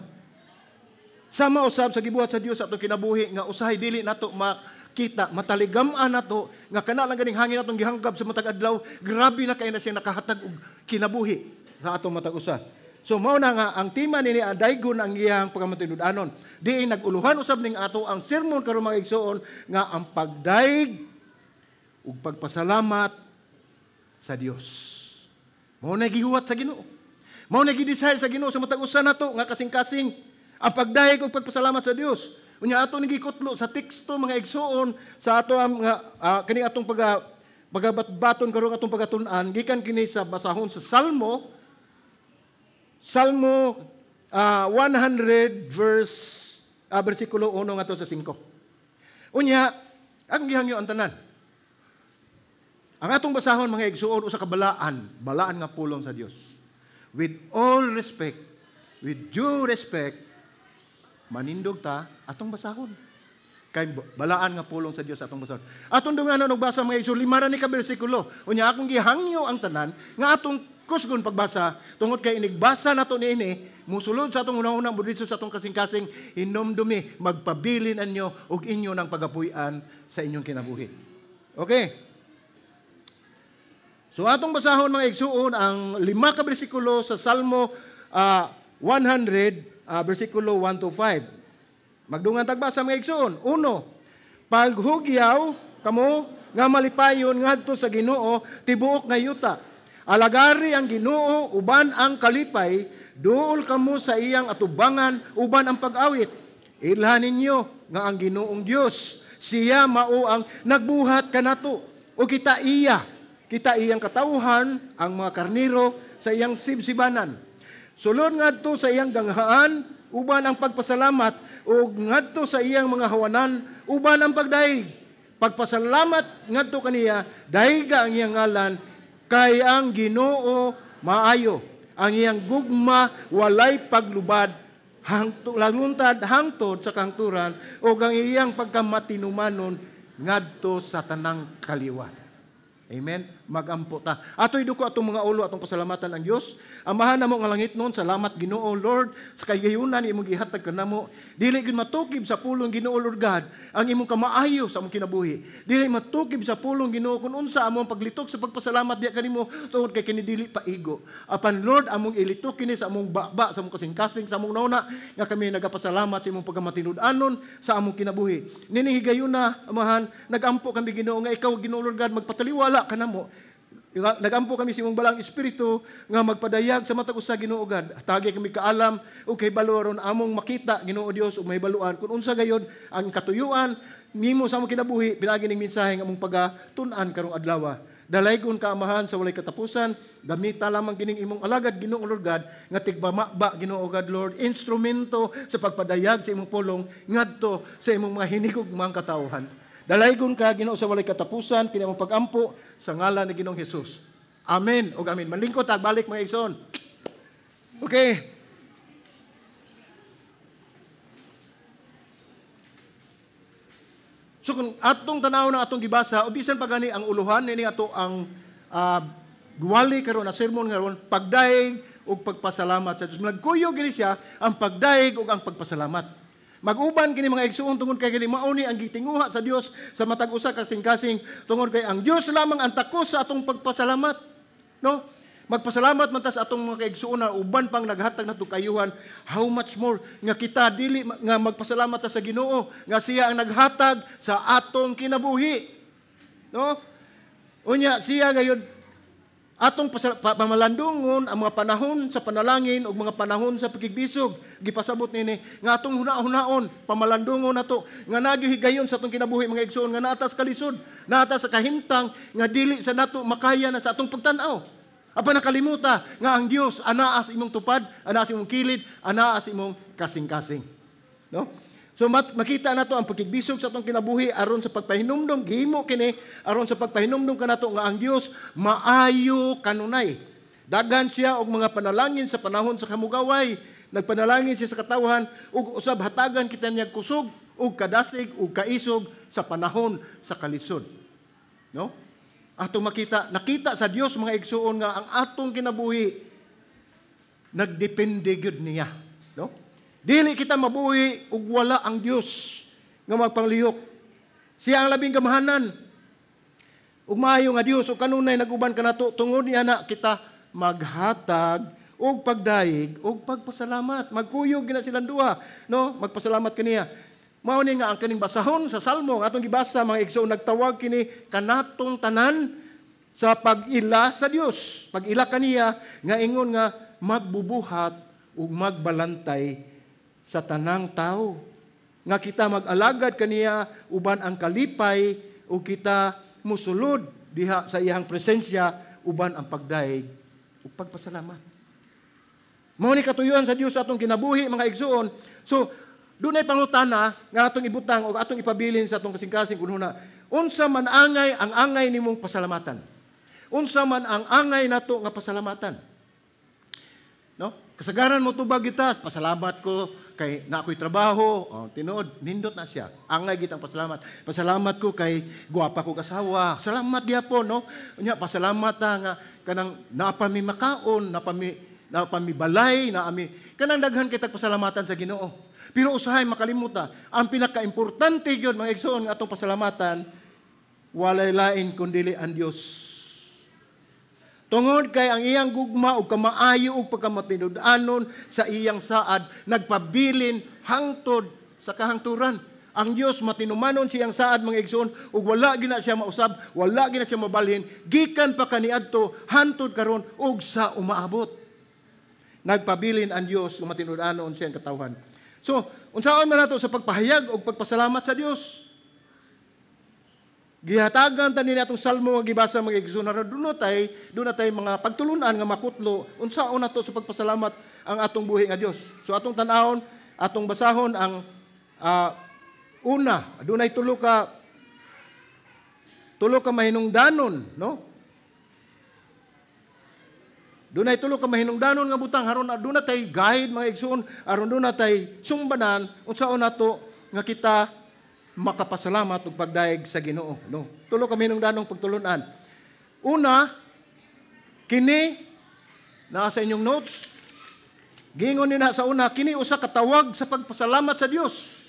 Sama usab sa gibuhat sa Dios sa atong kinabuhi nga usahay dili nato makita, mataligam-an nato nga kana lang ganing hangin atong gihanggab sa matag adlaw, grabe na kay na siya nakahatag og kinabuhi sa atong matag usa. So mao na nga ang tema nini ang daygon ang iyang pagkamatinud-anon. Diin nag-uluhan usab ning ato ang sermon karon, mga igsoon, nga ang pagdayeg ug pagpasalamat sa Dios. Mao na gihuwat sa Ginoo. Mao na gi-desire sa Ginoo sa matag usa nato nga kasing-kasing ang pagdayeg ug pagpasalamat sa Dios. Unya ato ni gikutlo sa teksto, mga igsoon, sa ato ang kani atong pagabatbaton karon, atong pagatun-an gikan kini sa basahon sa Salmo 100 verse bersikulo 1 ngadto sa 5. Unya akong gihangyo ang tanan. Ang atong basahon mga igsuon usa ka balaan, balaan nga pulong sa Dios. With all respect, with due respect, manindog ta atong basahon. Kay balaan nga pulong sa Dios atong basahon. Atong dunganon og basa mga igsuon, 5 ra ni ka bersikulo. Unya akong gihangyo ang tanan nga atong kusgon pagbasa tungod kay inigbasa nato niini musulod sa atong una-una buditso sa atong kasing-kasing hinomdumi magpabilin anyo og inyo ng pagapuy-an sa inyong kinabuhi. Okay. So atong basahon mga igsuon ang 5 ka bersikulo sa Salmo 100 bersikulo 1 to 5. Magdungan tagbasa mga igsuon. 1. Paghugyaw kamo nga malipayon ngadto sa Ginoo tibuok nga yuta. Alagari ang Ginoo uban ang kalipay, duol kamo sa iyang atubangan uban ang pag-awit. Ilhan ninyo nga ang Ginoong Dios, siya mao ang nagbuhat kanato o kita iya. Kita iyang katawhan ang mga karniro sa iyang sibsibanan. Sulod ngadto sa iyang ganghaan uban ang pagpasalamat ug ngadto sa iyang mga hawanan uban ang pagdayeg. Pagpasalamat ngadto kaniya, dayga ang iyang ngalan, kay ang Ginoo maayo. Ang iyang gugma walay paglubad, hangtod hangtod sa kahangturan, ug ang iyang pagkamatinumanon ngadto sa tanang kaliwat. Amen? Magampo ta. Atoy duko atong mga ulo, atong pasalamatan ang Dios. Amahan namo nga langit noon, salamat Ginoo Lord sa kagayunan imong gihatag kanamo. Dili gyud matukib sa pulong Ginoo Lord God ang imong kamaayo sa among kinabuhi. Dili matukib sa pulong Ginoo kun unsa among paglitok sa pagpasalamat diya kanimo tungod kay kini dili paigo. Apan Lord, among ilitok kini sa among baba, sa among kasing-kasing, sa among nauna nga kami nagapasalamat sa imong pagkamatinud-anon sa among kinabuhi. Nining higayuna, Amahan, nagampo kami Ginoo nga ikaw Ginoo Lord God magpataliwala kanamo. Nagampo kami sa imong balang espiritu nga magpadayag sa matag usa Ginoo God. Tagi kami kaalam ug kahibalo aron among makita Ginoo Dios ug mahibaluan kun unsa gayod ang katuyuan nimo sa among kinabuhi pinaagi ning mensahe nga among pagatun-an karong adlaw. Dalaygon ka Amahan sa walay katapusan, gamita lamang kining imong alagad Ginoo Lord God nga tigbamaba Ginoo God Lord, instrumento sa pagpadayag sa imong pulong ngadto sa imong mga hinigugmang katawhan. Dalaygon ka, Ginoo, sa walay katapusan, kini among pag-ampo sa ngalan ni Ginoong Hesus. Amen. Og amen. Manlingkod ta, balik mga igsoon. Okay. So kung atong tanaw na atong gibasa, o bisan pa gani ang uluhan nini ato ang guwali karon na sermon karon, pagdaig ug pagpasalamat sa Dios. Nagkuyog gini siya ang pagdaig ug ang pagpasalamat. Mag-uban kini mga igsuon tungod kay kini mauni ang gitinguha sa Dios sa matag usa ka kasing-kasing tungod kay ang Dios lamang ang takos sa atong pagpasalamat. No? Magpasalamat man ta sa atong mga kaigsuon na uban pang naghatag nato kayuhan, how much more nga kita dili nga magpasalamat ta sa Ginoo nga siya ang naghatag sa atong kinabuhi. No? Unya siya gayud atong pamalandungon ang mga panahon sa panalangin ug mga panahon sa pakigbisog. Gipasabot nini nga atong huna-hunaon pamalandungon nato nga nagihigayon sa atong kinabuhi mga igsoon nga naatas kalisod, naatas sa kahimtang nga dili sa nato makaya na sa atong pagtan-aw. Apan nakalimuta nga ang Dios anaa sa imong tupad, anaa sa imong kilid, anaa sa imong kasing-kasing. No? So makita nato ang pakigbisog sa atong kinabuhi aron sa pagpahinumdom, gihimo kini aron sa pagpahinumdom kanato nga ang Dios maayo kanunay. Daghan siya og mga panalangin sa panahon sa kamugaway. Nagpanalangin siya sa katawhan ug usab hatagan kita niya kusog ug kadasig ug kaisog sa panahon sa kalisod. No? Atong makita, nakita sa Dios mga igsuon nga ang atong kinabuhi nagdepende gyud niya, no? Dili kita mabuhi ug wala ang Dios nga magpanglihok. Siya ang labing gamahanan. Ug maayo nga Dios ug kanunay nag-uban kanato tungod niya na kita maghatag og pagdayeg og pagpasalamat. Magkuyog gina silang duha, no? Magpasalamat kaniya. Mao ni nga ang kaning basahon sa Salmo atong gibasa mga igsoon nagtawag kini kanatong tanan sa pag-ila sa Dios. Pag-ila kaniya nga ingon nga magbubuhat ug magbalantay sa tanang tao. Nga kita mag-alagad kaniya uban ang kalipay o kita musulod diha sa iyang presensya uban ang pagdaig ug pagpasalamat. Mao ni katuyuan sa Dios sa atong kinabuhi mga igsoon. So dunay pangutana nga atong ibutang o atong ipabilin sa atong kasing-kasing kununa. Unsa man angay ang angay nimong pasalamatan? Unsa man ang angay nato nga pasalamatan? No? Kasagaran mo tubag kita, pasalamat ko kay na ako'y trabaho, oh, tinuod, nindot na siya. Angay gitang pasalamat. Pasalamat ko kay guwapa ko asawa. Salamat gyapon, no? Unya pasalamat ta nga kanang naa pa mi makaon, naa pa mi balay, naa mi kanang daghan kitag pasalamatan sa Ginoo. Pero usahay makalimot ta, ang pinakaimportante gyud mga igsoon nga atong pasalamatan walay lain kundili ang Dios. Tungod kay ang iyang gugma ug kamaayo ug pagkamatinud-anon sa iyang saad nagpabilin hangtod sa kahangturan. Ang Dios matinumanon siyang saad mga igsoon ug wala gina siya mausab, wala gina siya mabalhin gikan pa kaniadto hangtod karon ug sa umaabot. Nagpabilin ang Dios ug matinud-anon siyang katawhan. So, unsaon man nato sa pagpahayag ug pagpasalamat sa Dios? Gihatagan ta nini atong salmo nga gibasa mga igsoon doon tay mga pagtulunan nga makutlo unsaon nato sa pagpasalamat ang atong buhi nga Dios. So atong tan-awon, atong basahon ang una, dunay tulo ka mahinungdanon, no? Dunay tulo ka mahinungdanon nga butang aron aduna tay guide mga igsoon, aron duna tay sumbanan unsaon nato nga kita makapasalamat ug pagdayeg sa Ginoo, no? Tulo ka mahinungdanong pagtulunan. Una, kini naa sa inyong notes. Giingon nina sa una, kini usa ka tawag sa pagpasalamat sa Dios.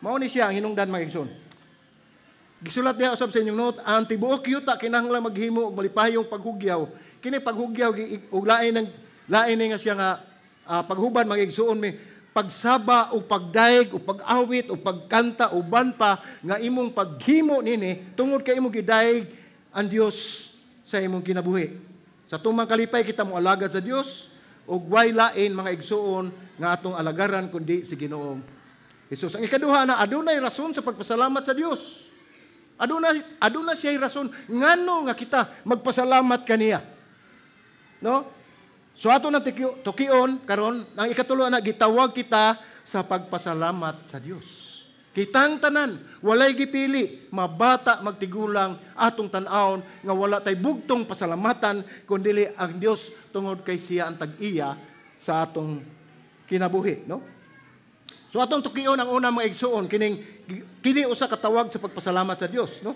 Mao ni siya ang hinungdan mga igsoon. Gisulat diha usab sa inyong note, ang tibuok yuta kinahanglan maghimo og malipayong paghugyaw. Kini paghugyaw og lain lain nga siya nga paghuban mga igsoon mi pagsaba o pagdayeg o pag-awit o pagkanta uban pa nga imong paghimo nini tungod kay imong gidayeg ang Dios sa imong kinabuhi. Sa tumang kalipay kita mo alagad sa Dios ug way lain mga igsoon nga atong alagaran kundi si Ginoong Hesus. Ang ikaduha na adunay rason sa pagpasalamat sa Dios. Aduna siya rason ngano nga kita magpasalamat kaniya. No? So ato na tukion karon ang ikatulo na gitawag kita sa pagpasalamat sa Dios. Kitang tanan walay gipili, mabata magtigulang atong tan-awon nga wala tay bugtong pasalamatan kundili ang Dios tungod kay siya ang tag-iya sa atong kinabuhi, no? So atong tukion ang una mga igsuon kining kini usa ka tawag sa pagpasalamat sa Dios, no?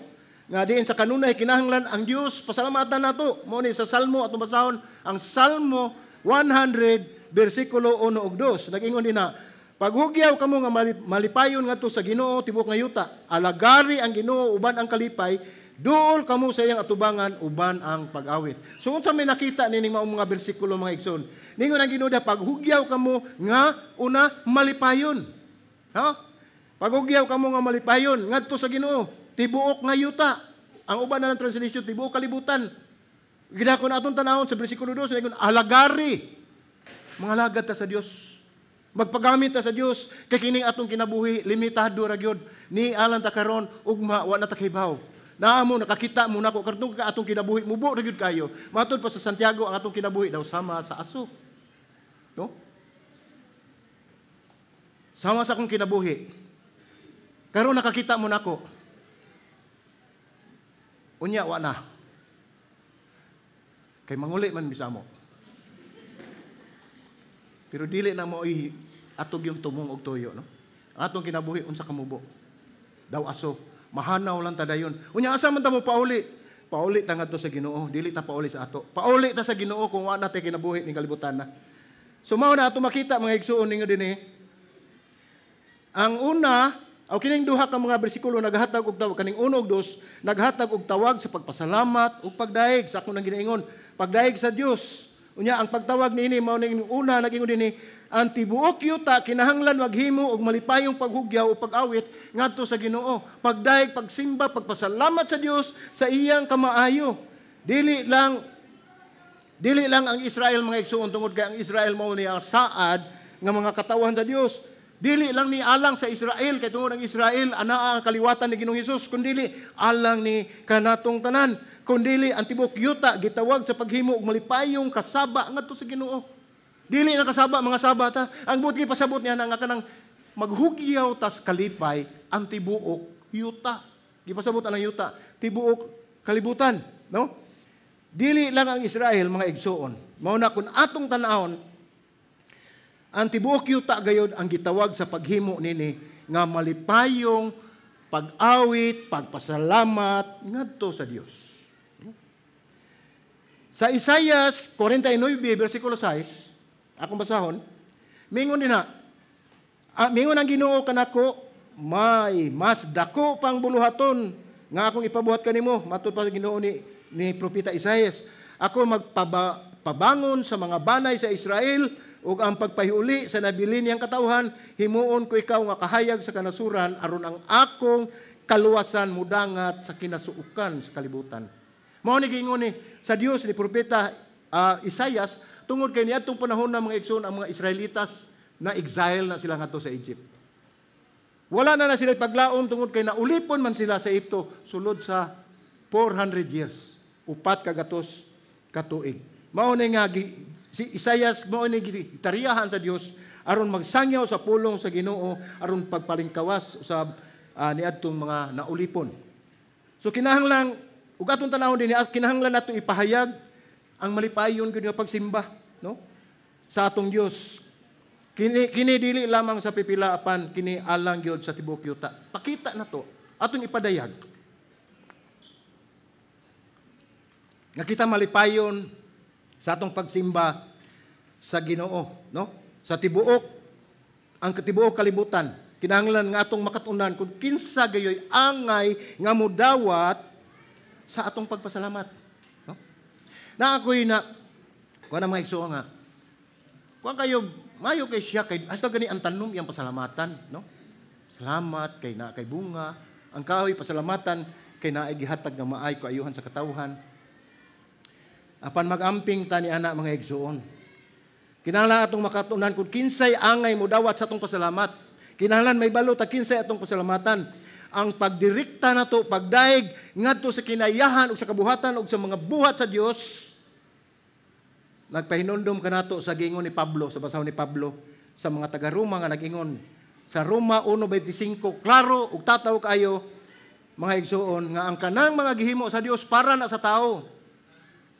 Nga diin sa kanunay kinahanglan ang Dios pasalamatan nato. Mao ni sa Salmo atong basahon ang Salmo 100 bersikulo 1 ug 2. Nag-ingon dinha, paghugyaw kamo nga malipayon ngadto sa Ginoo tibuok nga yuta. Alagari ang Ginoo uban ang kalipay, duol kamo sa iyang atubangan uban ang pag-awit. So unsa may nakita nining maong mga bersikulo mga igsoon? Ningon ang Ginoo da paghugyaw kamo nga una malipayon. Ha? Paghugyaw kamo nga malipayon ngadto sa Ginoo tibuok nga yuta. Ang uban na ng translation, tibuok kalibutan. Gidako na atong tanawon sa bersikulo 2, ingon alagari. Mga alagad ta sa Dios. Magpagamit ta sa Dios kay kining atong kinabuhi limitado ra gyud. Ni alang ta karon ugma wa na ta kahibaw. Naa mo nakakita mo nako karon ka atong kinabuhi mubo ra gyud kayo. Matud pa sa Santiago ang atong kinabuhi daw sama sa aso. No? Sama sa akong kinabuhi. Karon nakakita mo nako. Unya wa na. Kay manguli man misamo. Pero dili na mo atog yung tumong og tuyo, no? Ang atong kinabuhi unsa kamubo. Daw aso, mahanaw lang ta dayon. Unya asa man ta mo pauli? Pauli ta ngadto sa Ginoo, dili ta pauli sa ato. Pauli ta sa Ginoo kung wa na tay kinabuhi ning kalibutan na. So mao na ato makita mga igsuon ninyo dinhi. Ang una, aw kining duha ka mga bersikulo naghatag og tawag kaning 1 ug 2 naghatag og tawag sa pagpasalamat ug pagdayeg sa akong nang ginaingon, pagdayeg sa Dios. Unya ang pagtawag niini mao ning una nag-ingon dinhi, ang tibuok yuta kinahanglan maghimo og malipayong paghugyaw o pag-awit ngadto sa Ginoo. Pagdayeg, pagsimba, pagpasalamat sa Dios sa iyang kamaayo. Dili lang ang Israel mga igsuon tungod kay ang Israel mao ni ang saad nga mga katawhan sa Dios. Dili lang ni alang sa Israel kay tungod ang Israel anaa ang kaliwatan ni Ginoong Hesus, kundili alang ni kanatong tanan, kundili ang tibuok yuta gitawag sa paghimo og malipayong kasaba ngadto sa Ginoo. Dili na kasaba mga saba ta. Ang buot gipasabot niya na nga kanang maghugyaw tas kalipay ang tibuok yuta. Gipasabot ang yuta, tibuok kalibutan, no? Dili lang ang Israel, mga igsuon. Mao na kung atong tan-awon, ang tibuok yuta gayod ang gitawag sa paghimo nini nga malipayong pag-awit, pagpasalamat ngadto sa Dios. Sa Isaias 49 versikulo 6, akong basahon, mingon din na, mingon ang Ginoo kanako, may mas dako pang buluhaton nga akong ipabuhat kanimo, matud pa sa Ginoo ni propeta Isaias. Ako magpabangon sa mga banay sa Israel ug ang pagpahiuli sa nabilin niyang katawhan, himuon ko ikaw nga kahayag sa kanasuran aron ang akong kaluwasan mudangat sa kinasuokan sa kalibutan. Mao ni giingon ni sa Dios ni propeta Isaias tungod kay niadtong panahon ng mga igsoon ang mga Israelitas na exile na sila ngadto sa Egypt. Wala na na sila paglaom tungod kay naulipon man sila sa Egypto sulod sa 400 years, 400 katuig. Mao ni nga si Isaias mao ni gitariyahan sa Dios aron magsangyaw sa pulong sa Ginoo aron pagpalingkawas sa niadtong mga naulipon. So kinahanglan ug atong tanawon dinhi, kinahanglan nato ipahayag ang malipayon gyud nga pagsimba, no? Sa atong Dios. Kini dili lamang sa pipila apan kini alang gyud sa tibuok yuta. Pakita nato, atong ipadayag. Nga kita malipayon sa atong pagsimba sa Ginoo, no? Sa tibuok ang tibuok kalibutan, kinahanglan nga atong makatunan kung kinsa gayoy angay nga mudawat sa atong pagpasalamat, no? Na ako'y na kuan ang mga igsoon nga kuan kayo mayo kay siya kay hasta gani ang tanom iyang pasalamatan, no? Salamat kay na kay bunga, ang kahoy pasalamatan kay naay gihatag nga maay kaayuhan sa katawhan. Apan magamping ta ni ana mga igsoon. Kinahanglan atong makatunan kung kinsay angay modawat sa atong pasalamat. Kinahanglan may balo ta kinsay atong pasalamatan. Ang pagdirekta nato, pagdaig ngadto sa kinayahan ug sa kabuhatan ug sa mga buhat sa Dios. Nagpahinumdom kanato sa giingon ni Pablo, sa basahon ni Pablo sa mga taga-Roma nga nag-ingon sa Roma 1:25, klaro ug tataw kaayo mga igsoon nga ang kanang mga gihimo sa Dios para na sa tao.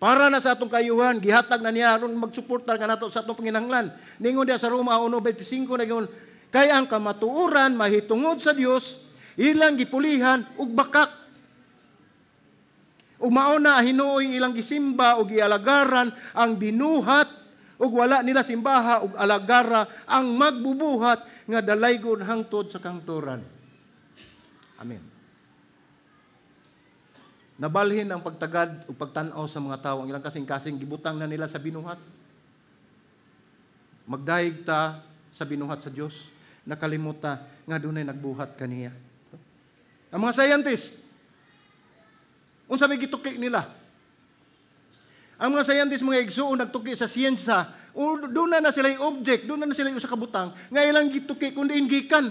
Para na sa atong kayuhan, gihatag na niya aron magsuportar kanato sa atong panginahanglan. Ningon diya sa Roma 1:25 nagingon, kay ang kamatuoran mahitungod sa Dios ilang gipulihan ug bakak. Ug mao na hinuoy ilang gisimba ug gialagaran ang binuhat ug wala nila simbaha ug alagara ang magbubuhat nga dalaygon hangtod sa kangturan. Amen. Nabalhin ang pagtagad ug pagtan-aw sa mga tawo ang ilang kasing-kasing gibutang na nila sa binuhat. Magdayeg ta sa binuhat sa Dios, nakalimuta nga dunay nagbuhat kaniya. Ang mga scientist, unsa may gituki nila? Ang mga scientist, mga igsuon, nagtuki sa siyensya, doon na sila yung object, doon na sila yung sa kabutang, nga ilang gituki kundi gikan.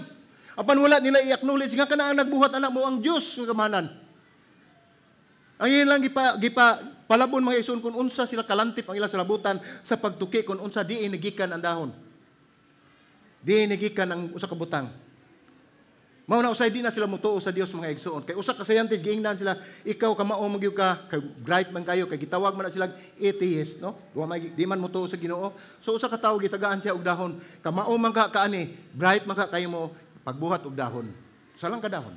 Apan wala nila i-acknowledge nga kana ang nagbuhat anak mo ang Dios nga kamanan. Ang ilang gipa palabon mga igsuon kung unsa sila kalantip ang ilang salabutan sa pagtuki kung unsa diin nagikan ang dahon. Diin nagikan ang usa ka butang. Mao na usay di na sila mutuo sa Dios mga igsuon. Kay usa ka scientist giingnan sila, ikaw kamao man gyud ka, kay bright man kayo, kay gitawag man na sila atheist, no? Wa may di man mutuo sa Ginoo. So usa ka tawo gitagaan siya og dahon, kamao man ka kaani, bright man ka kayo mo pagbuhat og dahon. Usa lang ka dahon.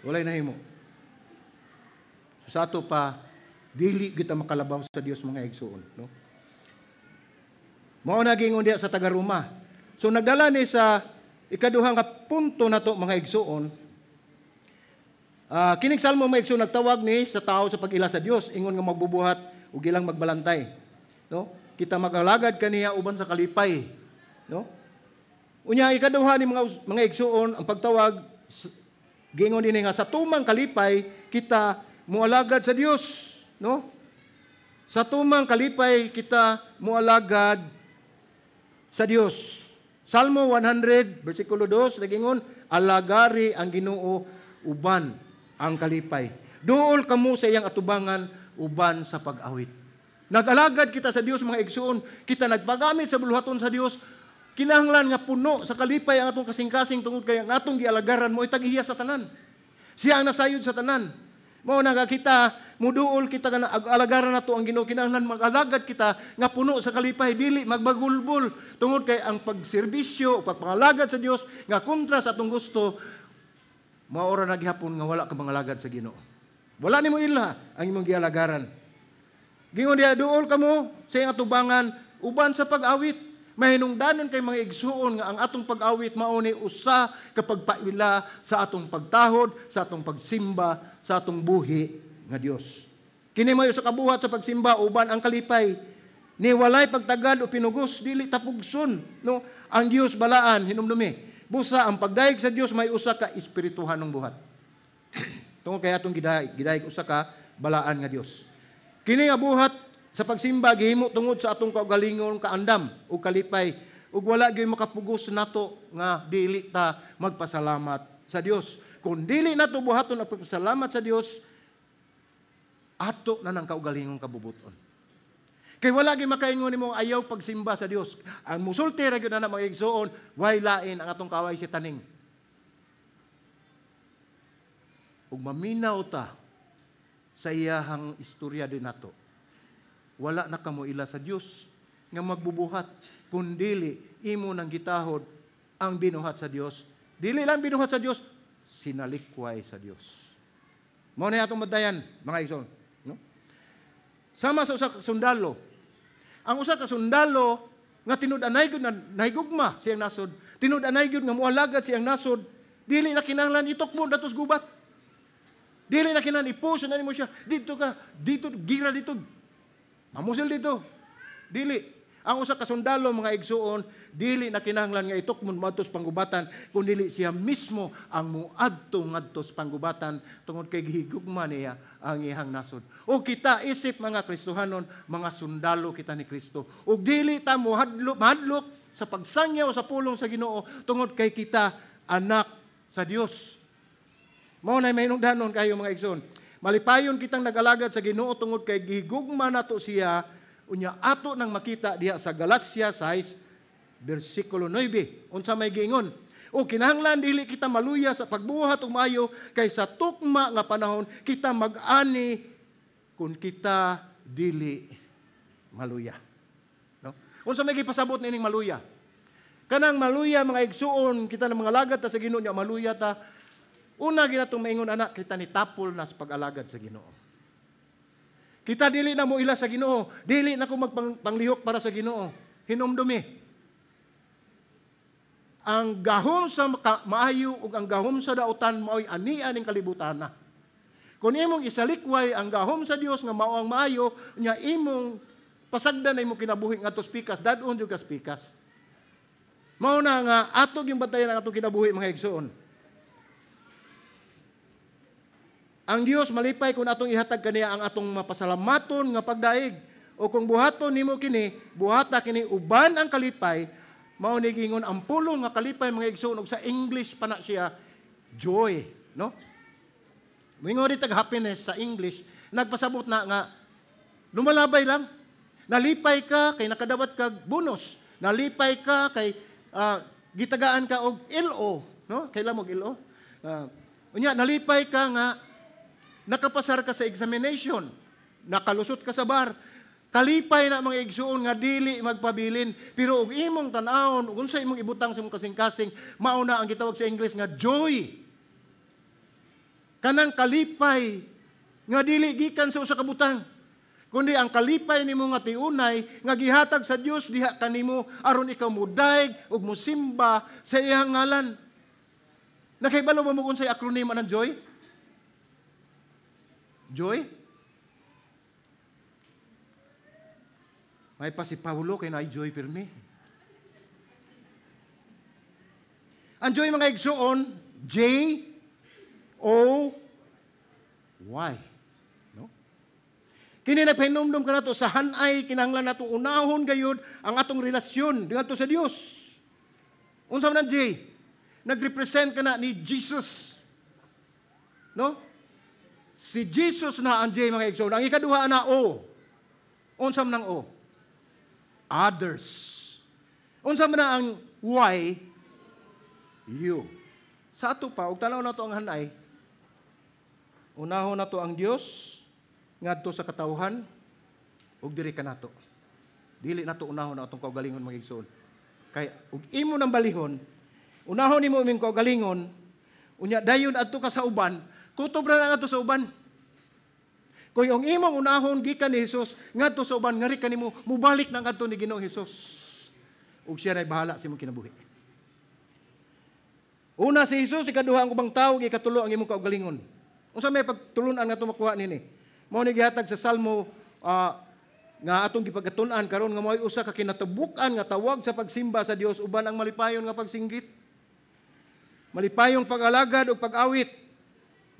Walay nahimo. So sa ato pa dili kita makalabaw sa Dios mga igsuon, no? Mao na giingon diha sa taga-Roma. So nagdala ni sa ikaduhang nga punto nato mga igsuon. Kining salmo mga igsuon nagtawag ni sa tao sa pag-ila sa Dios ingon nga magbubuhat ug ilang magbalantay, no? Kita magalagad kaniya uban sa kalipay, no? Unya ikaduha ni mga igsuon ang pagtawag giingon dinhi nga sa tumang kalipay kita moalagad sa Dios, no? Sa tumang kalipay kita moalagad sa Dios. Salmo 100 versikulo 2 nagingon, alagari ang Ginoo uban ang kalipay. Duol kamo sa iyang atubangan uban sa pag-awit. Nag-alagad kita sa Dios mga igsuon, kita nagpagamit sa buluhaton sa Dios Kinahanglan nga puno sa kalipay ang atong kasing-kasing tungod kay ang atong gialagaran mo tag-iya sa tanan. Siya ang nasayod sa tanan. Mao na nga kita muduol kita nga alagaran nato ang Ginoo, kinahanglan mag-alagad kita nga puno sa kalipay, dili magbagulbol tungod kay ang pagserbisyo o pagpangalagad sa Dios nga kontra sa atong gusto, mao ra na gihapon nga wala ka mangalagad sa Ginoo. Wala nimo ila ang imong gialagaran. Gingon diha, duol kamo sa iyang atubangan uban sa pag-awit. Mahinungdanon kay mga igsuon nga ang atong pag-awit mao ni usa ka pagpaila sa atong pagtahod, sa atong pagsimba, sa atong buhi nga Dios. Kini may usa ka buhat sa pagsimba uban ang kalipay. Ni walay pagtagad o pinugos, dili tapugson, no? Ang Dios balaan hinumdumi. Busa ang pagdayeg sa Dios may usa ka espirituhanong buhat. Tungod kay atong gidayeg usa ka balaan nga Dios. Kini nga buhat sa pagsimba gihimo tungod sa atong kaugalingon kaandam ug kalipay ug wala gyud makapugos nato nga dili ta magpasalamat sa Dios. Kung dili nato buhaton ang pagpasalamat sa Dios, ato na nang kaugalingong kabubuton. Kay wala gyud makaingon nimo ayaw pagsimba sa Dios. Ang musulti ra gyud na mga igsuon, way lain ang atong kaway si taning. Ug maminaw ta sa iyahang istorya din nato. Wala na kamo ila sa Dios nga magbubuhat, kundili imo nang gitahod ang binuhat sa Dios. Dili lang binuhat sa Dios, sinalikway sa Dios. Mao na atong madayan, mga igsoon, no? Sama sa usa ka sundalo. Ang usa ka sundalo nga tinud-anay gyud na nahigugma siyang nasod, tinud-anay gyud nga moalagad siyang nasod, dili na kinahanglan itukmo datos gubat. Dili na kinahanglan ipuso na nimo siya. Dito ka, dito gira dito. Mamusil dito. Dili. Ang usa ka sundalo, mga igsuon, dili na kinahanglan nga itukmon moadtos panggubatan, kun dili siya mismo ang muadto ngadtos panggubatan tungod kay gihigugma niya ang iyang nasod. O kita isip mga Kristohanon, mga sundalo kita ni Kristo. Og dili ta mohadlok sa pagsangyaw sa pulong sa Ginoo tungod kay kita anak sa Dios. Mao nay mahinungdanon kayo mga igsoon. Malipayon kitang nag-alagad sa Ginoo tungod kay gihigugma nato siya, unya ato nang makita diha sa Galacia 6 bersikulo 9. Unsa may giingon? O kinahanglan dili kita maluya sa pagbuhat og maayo kay sa tukma nga panahon kita mag-ani kun kita dili maluya. No? Unsa may gipasabot nining maluya? Kanang maluya mga igsuon, kita ng mga alagad ta sa Ginoo nya maluya ta. Una ginatong maingon anak, kita ni tapol na sa pag-alagad sa Ginoo. Kita dili na mo ila sa Ginoo, dili na ko magpanglihok para sa Ginoo. Hinumdumi. Ang gahom sa maayo ug ang gahom sa dautan mao'y ania ning kalibutan na. Kung imong isalikway ang gahom sa Dios nga mao ang maayo, nya imong pasagdan na imong kinabuhi ngadto sa pikas, dad-on jud ka sa pikas. Mao na nga ato gyud bantayan ang atong kinabuhi mga igsoon. Ang Dios malipay kung atong ihatag kaniya ang atong mapasalamaton nga pagdaig. O kung buhaton nimo kini, buhata kini uban ang kalipay, mao ni giingon ang pulong nga kalipay mga igsoon, ug sa English pa na siya joy, no? Moingon ditag happiness sa English, nagpasabot na nga lumalabay lang. Nalipay ka kay nakadawat kag bonus. Nalipay ka kay gitagaan ka og LO, no? Kailan mo og LO? Unya nalipay ka nga nakapasar ka sa examination, nakalusot ka sa bar. Kalipay na mga igsuon nga dili magpabilin, pero og imong tan-awon, ug unsa imong ibutang sa imong kasing-kasing, mao na ang gitawag sa English nga joy. Kanang kalipay nga dili gikan sa usa ka butang, kundi ang kalipay nimo nga tiunay nga gihatag sa Dios diha kanimo aron ikaw modaig ug mosimba sa iyang ngalan. Nakahibalo ba mo unsay acronym anang joy? Joy? May pa si Paulo kay naay joy pirmi. Ang joy mga igsuon, J O Y. No? Kini na pahinumdum ka nato sa hanay kinahanglan nato unahon gayud ang atong relasyon ngadto sa Dios. Unsa man ang J? Nagrepresent ka na ni Jesus. No? Si Jesus na ang J mga igsoon. Ang ikaduha na O. Unsa man ang O? Others. Unsa man na ang Y? You. Sa ato pa, og tan-aw nato ang hanay, unahon nato ang Dios ngadto sa katawhan ug diri kanato. Dili nato unahon ang atong kaugalingon, mga igsoon. Kay ug imo nang balihon, unahon nimo imong kaugalingon, unya dayon adto ka sa uban, kutob ra na ngadto sa uban. Kung ang imong unahon gikan ni Jesus ngadto sa uban, ngari kanimo mubalik na ngadto ni Ginoong Hesus. Ug siya nay bahala sa imong kinabuhi. Una si Jesus, ikaduha ang ubang tawo, ikatulo ang imong kaugalingon. Unsa may pagtulunan nga makuha nini? Mao ni gihatag sa Salmo nga atong gipagkatun-an karon nga mao'y usa ka kinatibuk-an nga tawag sa pagsimba sa Dios uban ang malipayon nga pagsinggit. Malipayong pag-alagad ug pag-awit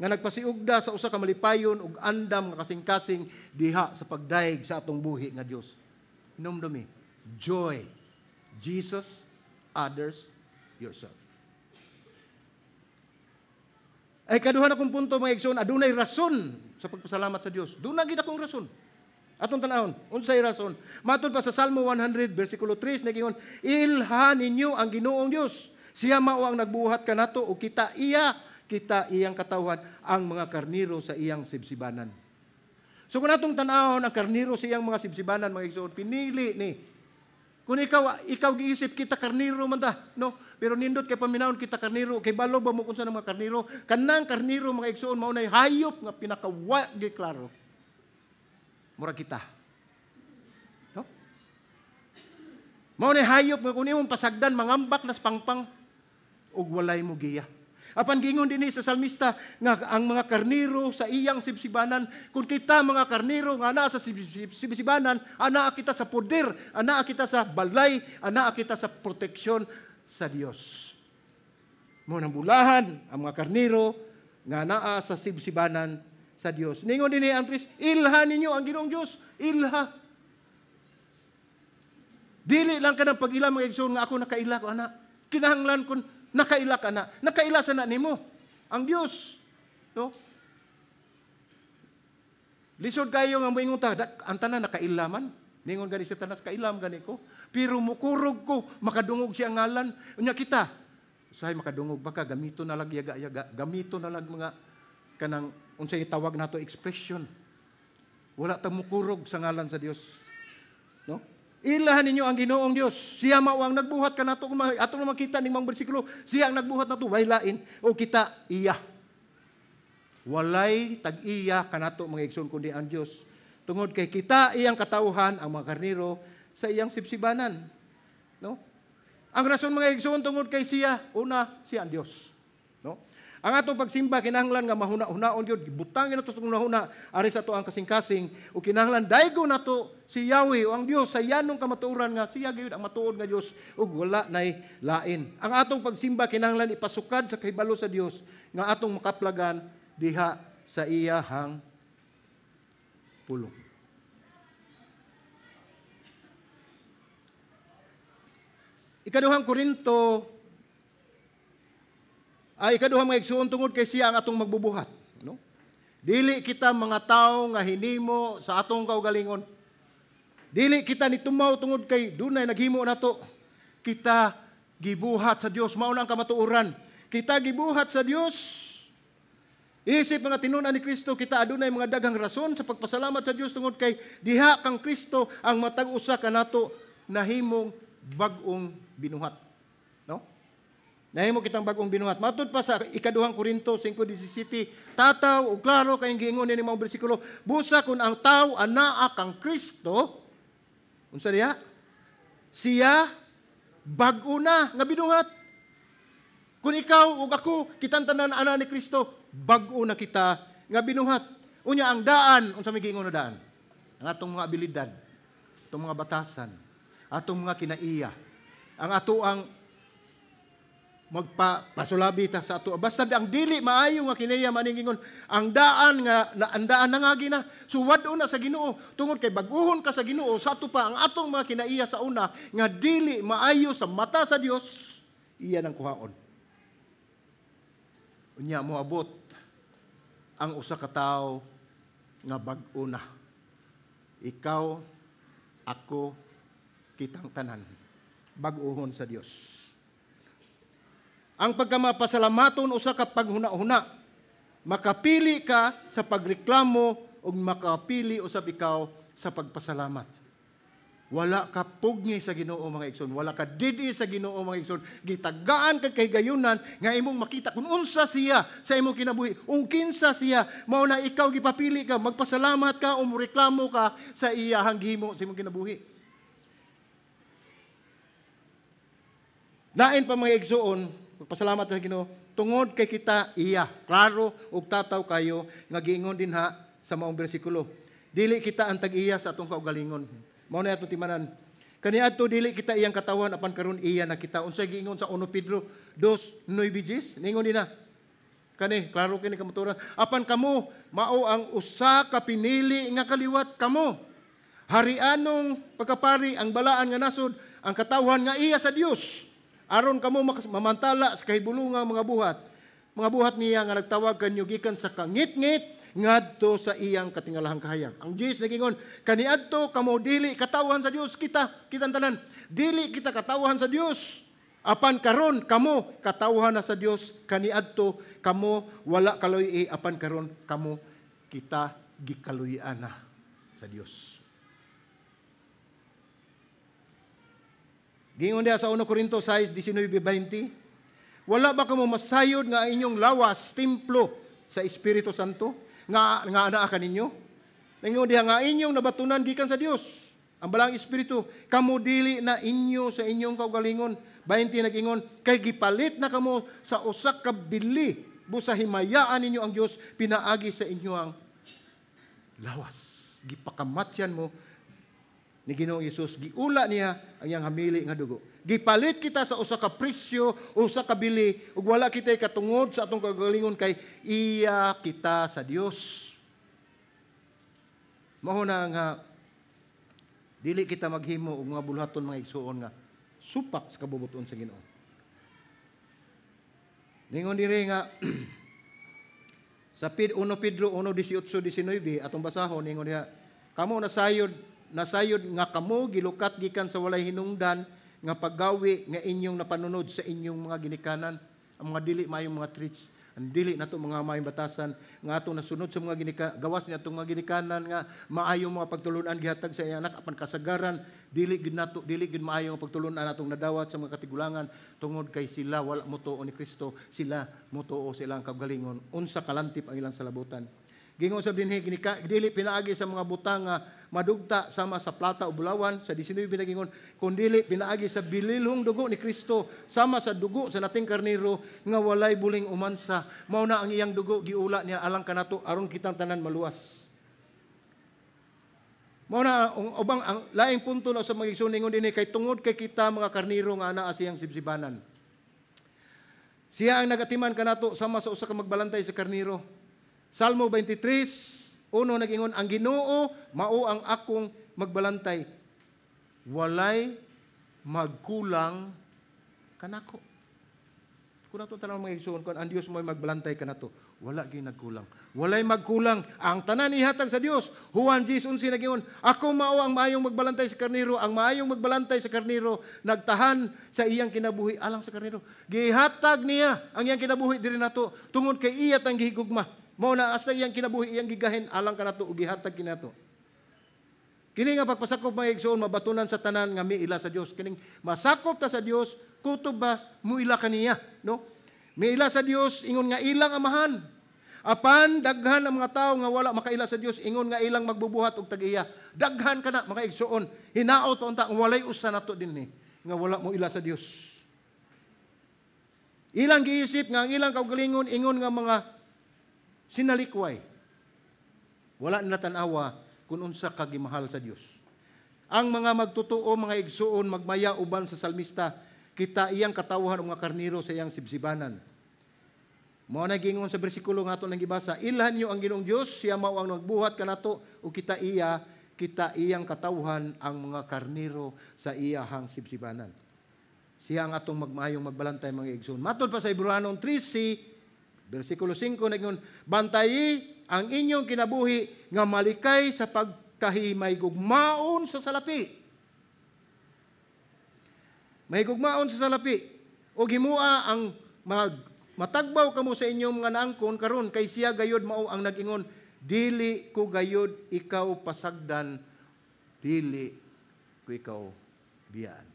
nga nagpasiugda sa usa ka malipayon ug andam nga kasing-kasing diha sa pagdayeg sa atong buhi nga Dios. Hinumdumi, joy, Jesus, others, yourself. Ay kaduha na kong punto, mga igsoon, adunay rason sa pagpasalamat sa Dios. Doon na gid akong rason. Atong tan-awon, unsay rason? Matod pa sa Salmo 100 versikulo 3 nagingon, "Ilha ninyo ang Ginoong Dios. Siya mao ang nagbuhat kanato ug kita iya, kita iyang katawhan, ang mga karniro sa iyang sibsibanan." So kung atong tan-awon ang karniro sa iyang mga sibsibanan, mga igsoon, pinili ni. Kung ikaw giisip kita karniro man ta, no? Pero nindot kay paminawon kita karniro, kay balo ba mo kung sa mga karniro? Kanang karniro, mga igsoon, mao nay hayop nga pinakawa gi klaro. Mura kita. No? Mao nay hayop nga kung imong pasagdan mangambak nas pangpang ug walay mo giya. Apan giingon dinhi sa salmista nga ang mga karniro sa iyang sibsibanan, kung kita mga karniro nga naa sa sibsibanan, anaa kita sa poder, anaa kita sa balay, anaa kita sa proteksyon sa Dios. Mao nang bulahan ang mga karniro nga naa sa sibsibanan sa Dios. Ningon dinhi ang tris, ilha ninyo ang Ginoong Dios, ilha. Dili lang ka ng pag-ila, mga igsoon, nga ako nakaila ko ana. Kinahanglan kun nakaila ka na. Nakaila sa na nimo ang Dios, no? Lisod kayo nga moingon ta, ang tanan nakaila man. Ningon gani sa tanas, kailam gani ko. Pero mukurog ko, makadungog siya ngalan. Unya kita, usahay makadungog baka gamito na lang yaga-yaga, gamito na lang mga kanang unsay tawag nato expression. Wala ta mukurog sa ngalan sa Dios. No? Ilahan ninyo ang Ginoong Dios. Siya mao ang nagbuhat kanato, atong makita ning mga bersikulo, siya ang nagbuhat nato, way lain o kita iya. Walay tag-iya kanato, mga igsoon, kundi ang Dios. Tungod kay kita iyang katawhan, ang mga karniro sa iyang sibsibanan. No? Ang rason, mga igsoon, tungod kay siya, una, siya ang Dios. No? Ang atong pagsimba kinahanglan nga mahuna-hunaon gyud, butangin nato sa hunahuna ari sa ato ang kasing-kasing ug kinahanglan daygo nato si Yahweh o ang Dios sa yanong kamatuoran nga siya gyud ang matuod nga Dios ug wala nay lain. Ang atong pagsimba kinahanglan ipasukad sa kahibalo sa Dios nga atong makaplagan diha sa iyahang pulong. Ikaduhang Korinto ay ikaduha, mga igsuon, tungod kay siya ang atong magbubuhat, no? Dili kita mga tawo nga hinimo sa atong kaugalingon. Dili kita nitumaw tungod kay dunay naghimo nato. Kita gibuhat sa Dios, mao na ang kamatuoran. Kita gibuhat sa Dios. Isip mga tinun-an ni Kristo, kita adunay mga daghang rason sa pagpasalamat sa Dios tungod kay diha kang Kristo ang matag usa kanato nahimong bag-ong binuhat. No? Nahimo kitang bag-ong binuhat. Matud pa sa ikaduhang Korinto 5:17, tataw ug klaro kay giingon ni mga bersikulo, busa kun ang tawo anaa kang Kristo, unsa diha? Siya bag-o na nga binuhat. Kung ikaw ug ako kitang tanan ana ni Kristo, bag-o na kita nga binuhat. Unya ang daan, unsa may giingon na daan? Ang atong mga abilidad, atong mga batasan, atong mga kinaiya, ang ato ang magpasulabi ta sa ato. Basta ang dili maayo nga kinaiya maningingon, ang daan nga ang daan nangagi na, suwad-on na sa Ginoo tungod kay bag-uhon ka sa Ginoo. Sa ato pa ang atong mga kinaiya sa una nga dili maayo sa mata sa Dios, iya nang kuhaon. Unya moabot ang usa ka tawo nga bag-o na. Ikaw, ako, kitang tanan. bag-ohon sa Dios. Ang pagkamapasalamaton usa ka paghuna-huna. Makapili ka sa pagreklamo ug makapili usab ikaw sa pagpasalamat. Wala ka pugni sa Ginoo, mga igsoon, wala ka didi sa Ginoo, mga igsoon. Gitagaan ka kay gayunan nga imong makita kung unsa siya sa imong kinabuhi, ung kinsa siya, mao na ikaw gipapili ka magpasalamat ka o moreklamo ka sa iyahang gihimo sa imong kinabuhi. Lain pa, mga igsoon, magpasalamat sa Ginoo tungod kay kita iya. Klaro ug tataw kayo nga giingon dinha sa maong bersikulo. Dili kita ang tag-iya sa atong kaugalingon. Mao na atong timanan. Kaniadto dili kita iyang katawan, apan karon iya na kita. Unsay giingon sa 1 Pedro 2:9? Ningon dinha. Kani klaro kini kamaturan. Apan kamo mao ang usa ka pinili nga kaliwat kamo. Harianong pagkapari, ang balaan nga nasod, ang katawhan nga iya sa Dios. Aron kamo mamantala sa kahibulungang mga buhat. Mga buhat niya nga nagtawag kanyo gikan sa kangitngit ngadto sa iyang katingalahang kahayag. Ang Diyos nagingon, kaniadto kamo dili katawhan sa Dios, kita, kitang tanan, dili kita katawhan sa Dios. Apan karon kamo katawhan na sa Dios, kaniadto kamo wala kaloy, apan karon kamo kita gikaluy-an na sa Dios. Gingon diha sa 1 Corinto 6:19-20, wala ba kamo masayod nga inyong lawas templo sa Espiritu Santo nga nga anaa kaninyo? Ningon diha nga inyong nabatunan gikan sa Dios ang balang Espiritu, kamo dili na inyo sa inyong kaugalingon. 20 nag-ingon, kay gipalit na kamo sa usa ka bili, busa himayaan ninyo ang Dios pinaagi sa inyong lawas. Gipakamatyan mo ni Ginoong Hesus, giula niya ang iyang hamili nga dugo. Gipalit kita sa usa ka presyo, usa ka bili, ug wala kita katungod sa atong kagalingon kay iya kita sa Dios. Mao na nga dili kita maghimo og mga buluhaton, mga igsuon, nga supak sa kabubuton sa Ginoo. Ningon diri nga sa 1 Pedro 1:18-19 atong basahon, ningon diha, kamo nasayod nga kamo gilukat gikan sa walay hinungdan nga paggawi nga inyong napanunod sa inyong mga ginikanan, ang mga dili maayong mga traits, ang dili nato mga maayong batasan nga atong nasunod sa mga gawas ni atong mga ginikanan nga maayong mga pagtulunan gihatag sa iyang anak, apan kasagaran dili gid nato, dili gid maayong pagtulunan atong nadawat sa mga katigulangan tungod kay sila wala motuo ni Kristo, sila motuo sa ilang kaugalingon, unsa kalantip ang ilang salabutan. Gingon sa dinhi, dili pinaagi sa mga butang nga madugta sama sa plata o bulawan, sa 19 nagingon, kundili pinaagi sa bililhong dugo ni Kristo sama sa dugo sa nating karniro nga walay buling umansa. Mao na ang iyang dugo giula niya alang kanato aron kitang tanan maluwas. Mao na ubang ang laing punto na sa mga igsoon, ningon dinhi, kay tungod kay kita mga karniro nga anaa siyang sibsibanan. Siya ang nagatiman kanato sama sa usa ka magbalantay sa karniro. Salmo 23:1 nag-ingon, ang Ginoo mao ang akong magbalantay, walay magkulang kanako. Kung ato tanawon, mga igsoon, kung ang Dios mo'y magbalantay kanato, wala gyud nagkulang. Walay magkulang. Ang tanan ihatag sa Dios. Juan 10:11 nag-ingon, ako mao ang maayong magbalantay sa karniro, ang maayong magbalantay sa karniro nagtahan sa iyang kinabuhi alang sa karniro. Gihatag niya ang iyang kinabuhi diri nato tungod kay iya tang gihigugma. Mao na hasta iyang kinabuhi iyang gigahin alang kanato ug gihatag kinato. Kini nga pagpasakop, mga igsoon, mabatunan sa tanan nga miila sa Dios. Kining masakop ta sa Dios, kutob ba muila kaniya, no? Miila sa Dios ingon nga ilang amahan. Apan daghan ang mga tawo nga wala makaila sa Dios ingon nga ilang magbubuhat og tag-iya. Daghan kana, mga igsoon. Hinaot unta walay usa nato dinhi nga wala mo ila sa Dios. Ilang giisip nga ang ilang kaugalingon ingon nga mga sinalikway. Wala nila tan-awa kung unsa ka gimahal sa Dios. Ang mga magtotoo, mga igsuon, magmaya uban sa salmista, kita iyang katawhan og mga karniro sa iyang sibsibanan. Mao na giingon sa bersikulo nga ato nang gibasa, ilhan niyo ang Ginoong Dios, siya mao ang nagbuhat kanato ug kita iya, kita iyang katawhan ang mga karniro sa iyahang sibsibanan. Siya ang atong magmaayong magbalantay, mga igsoon. Matod pa sa Hebreohanon 3, bersikulo 5 nagingon, bantayi ang inyong kinabuhi nga malikay sa pagkahimay gugmaon sa salapi. Mahigugmaon sa salapi og himua ang matagbaw kamo sa inyong mga naangkon karon kay siya gayod mao ang nag-ingon, dili ko gayod ikaw pasagdan, dili ko ikaw biyaan.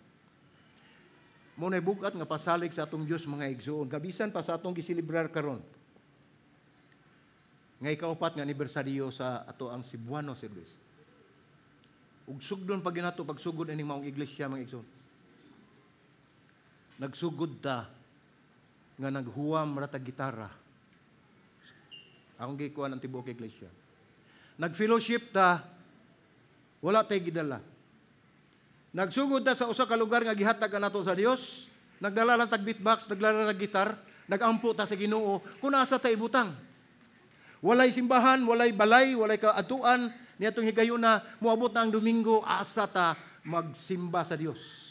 Mo nay bugat nga pasalig sa atong Dios mga igsoon, kabisan pa sa atong giselebrar karon. Nga ikaupat nga anibersaryo sa ato ang Cebuano service. Ug sugdon pag ginato pagsugod ining maong iglesia mga igsoon. Nagsugod ta nga naghuwam ra tag gitara. Akong gikuan ang tibuok iglesia. Nag-fellowship ta, wala tay gidala. Nagsugod ta sa usa ka lugar nga gihatag kanato sa Dios, nagdala lang tag beatbox, nagdala lang gitar, nagampo ta sa Ginoo kung asa ta ibutang. Walay simbahan, walay balay, walay kaatuan niadtong higayuna, moabot na ang Domingo, asa ta magsimba sa Dios.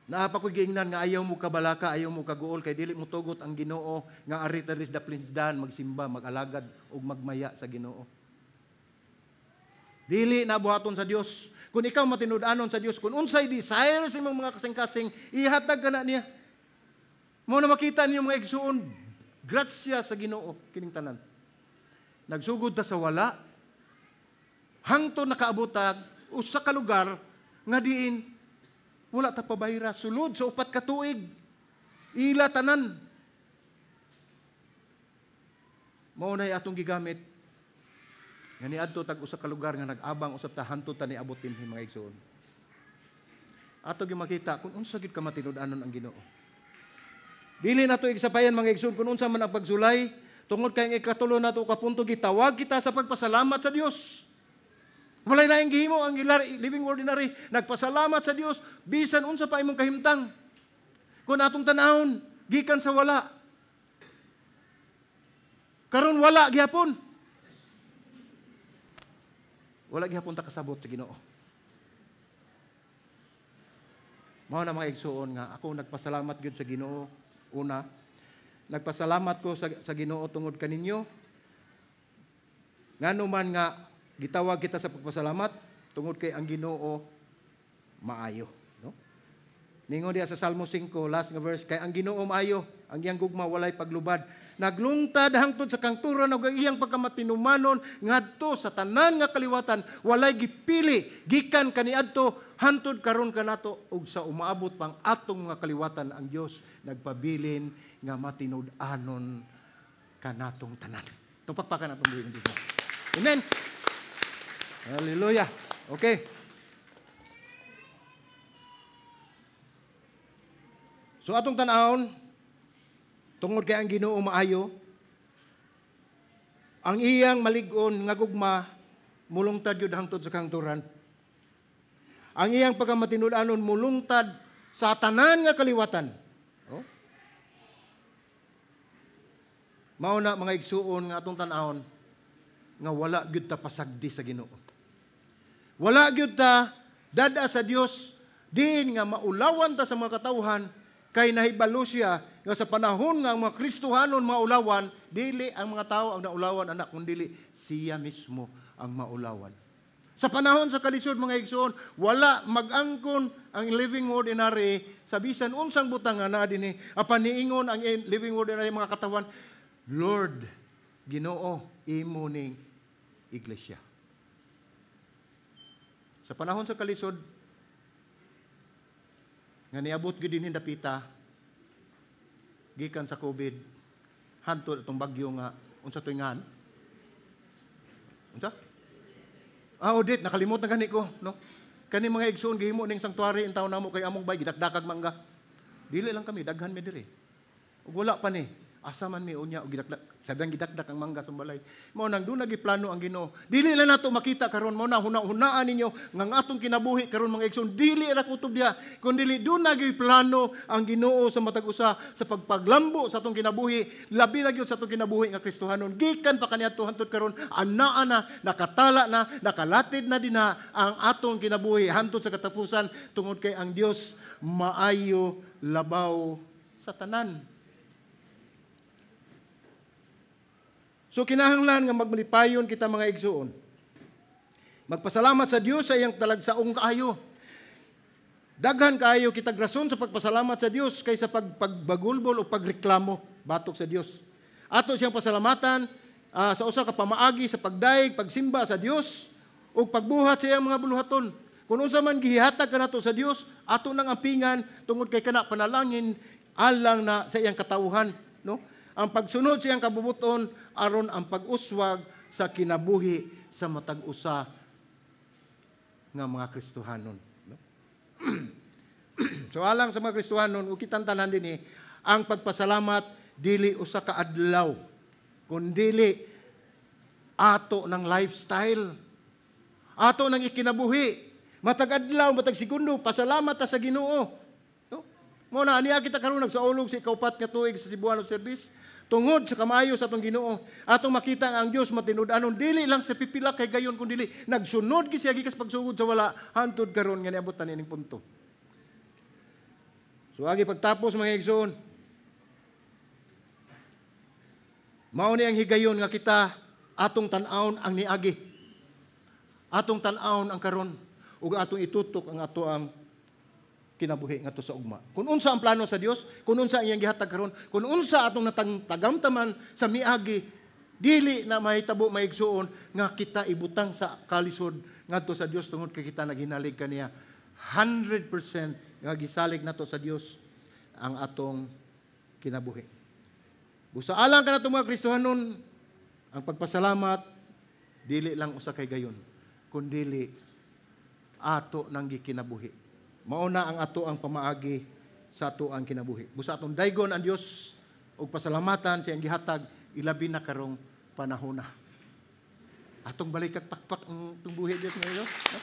Naa pa ko'y giingnan nga ayaw mo kabalaka, ayaw mo kaguol, kay dili mo tugot ang Ginoo nga ari ta diri sa Daplisdan magsimba, mag-alagad ug magmaya sa Ginoo. Dili na buhaton sa Dios. Kung ikaw matinud-anon sa Dios, kung unsay desire sa imong mga kasing-kasing, ihatag ka na niya. Mao na makita ninyo mga igsuon, grasya sa Ginoo kining tanan. Nagsugod ta sa wala, hangtod nakaabot ta usa ka lugar nga diin wala ta pabayra, sulod sa 4 ka tuig. Ila tanan. Mao nay atong gigamit. Nga niadto tag usa ka lugar nga nag-abang usab ta hantod ta niabot dinhi mga igsoon. Ato gyud makita kung unsa gyud ka matinud-anon ang Ginoo. Dili nato igsapayan mga igsoon kung unsa man ang pagsulay tungod kay ang ikatulo nato ka punto gitawag kita sa pagpasalamat sa Dios. Walay laing gihimo ang Living Ordinary. Nagpasalamat sa Dios bisan unsa pa imong kahimtang. Kung atong tanahon gikan sa wala. Karon wala gihapon. Wala gihapon ta kasabot sa Ginoo. Mao na mga igsuon nga ako nagpasalamat gyud sa Ginoo. Una, nagpasalamat ko sa Ginoo tungod kaninyo. Ngano man nga gitawag kita sa pagpasalamat tungod kay ang Ginoo maayo, no? Ningon diya sa Salmo 5, last nga verse, kay ang Ginoo maayo, ang iyang gugma walay paglubad. Naglungtad hangtod sa kangturan ug ang iyang pagkamatinumanon ngadto sa tanan nga kaliwatan, walay gipili gikan kaniadto hantod karon kanato ug sa umaabot pang atong mga kaliwatan ang Dios nagpabilin nga matinud-anon kanatong tanan. Tupakpakan atong buhi ng Dios. Amen. Hallelujah. Okay. So atong tan-awon, tungod kay ang Ginoo maayo, ang iyang malig-on nga gugma mulungtad gyud hangtod sa kangturan. Ang iyang pagkamatinud-anon mulungtad sa tanan nga kaliwatan. Oh? Mao na mga igsuon nga atong tan-awon nga wala gyud ta pasagdi sa Ginoo. Wala gyud ta dada sa Dios diin nga maulawan ta sa mga katawhan kay nahibalo siya nga sa panahon nga ang mga Kristohanon maulawan, dili ang mga tao ang naulawan anak, kundili siya mismo ang maulawan. Sa panahon sa kalisod mga igsoon, wala mag-angkon ang Living Ordinary sa bisan unsang butang nga naa dinhi. Apan niingon ang Living Ordinary mga katawan, Lord, Ginoo, imo ning iglesia. Sa panahon sa kalisod nga niabot gyud dinhi dapita gikan sa COVID hantod atong bagyo nga unsa toy ngan? Unsa? Ah, audit nakalimot na gani ko, no? Kani mga igsoon gihimo ning sanctuary in taon namo kay among bay gidakdakag mangga. Dili lang kami daghan mi diri. Ug wala pa ni asa man mi unya og gidakdak sadang gidakdak ang mangga sa balay. Mao nang doon nagiplano ang Ginoo. Dili lang nato makita karon mao na huna-hunaan ninyo nga ang atong kinabuhi karon mga igsoon dili ra kutob diha kun dili doon nagiplano ang Ginoo sa matag usa sa pagpaglambo sa atong kinabuhi, labi na gyud sa atong kinabuhi nga Kristohanon. Gikan pa kaniadto hantod karon anaa na, nakatala na, nakalatid na dinha ang atong kinabuhi hantod sa katapusan tungod kay ang Dios maayo labaw sa tanan. So kinahanglan nga magmalipayon kita mga igsuon. Magpasalamat sa Dios sa iyang talagsaong kaayo. Daghan kaayo kitag rason sa pagpasalamat sa Dios kaysa pagbagulbol o pagreklamo batok sa Dios. Ato siyang pasalamatan sa usa ka pamaagi sa pagdayeg, pagsimba sa Dios ug pagbuhat sa iyang mga buluhaton. Kung unsa man gihatag kanato sa Dios, ato nang ampingan tungod kay kana panalangin alang na sa iyang katawhan, no? Ang pagsunod sa iyang kabubuton aron ang pag-uswag sa kinabuhi sa matag usa nga mga Kristohanon, no? So alang sa mga Kristohanon ug kitang tanan dinhi, ang pagpasalamat dili usa ka adlaw, kundili ato ng lifestyle, ato ng ikinabuhi. Matag adlaw, matag segundo, pasalamat ta sa Ginoo, no? Mo na aniya kita karon nagsaulog sa ikaupat nga tuig sa Cebuano Service tungod sa kamaayo sa atong Ginoo. Atong makita ang Dios matinud-anon dili lang sa pipila kay gayon kun dili nagsunod gi siya gikas pagsugod sa wala hantod karon nga niabot ta niining punto. So agi pagtapos mga igsoon, mao ni ang higayon nga kita atong tan-awon ang niagi, atong tan-awon ang karon, ug atong itutok ang ato ang kinabuhi ngadto sa ugma. Kung unsa ang plano sa Dios, kung unsa ang iyang gihatag karon, kung unsa atong tagamtaman sa miagi, dili na mahitabo maigsuon nga kita ibutang sa kalisod ngadto sa Dios tungod kay kita naghinalig kaniya. 100% nga gisalig nato sa Dios ang atong kinabuhi. Busa alang kanato mga Kristohanon, ang pagpasalamat dili lang usa kay gayon, kundili ato nang gikinabuhi. Mao na ang ato ang pamaagi sa ato ang kinabuhi. Busa atong daygon ang Dios ug pasalamatan sa iyang gihatag ilabi na karong panahona. Atong balik kag pakpak ang itong buhi Dios ngayon. No?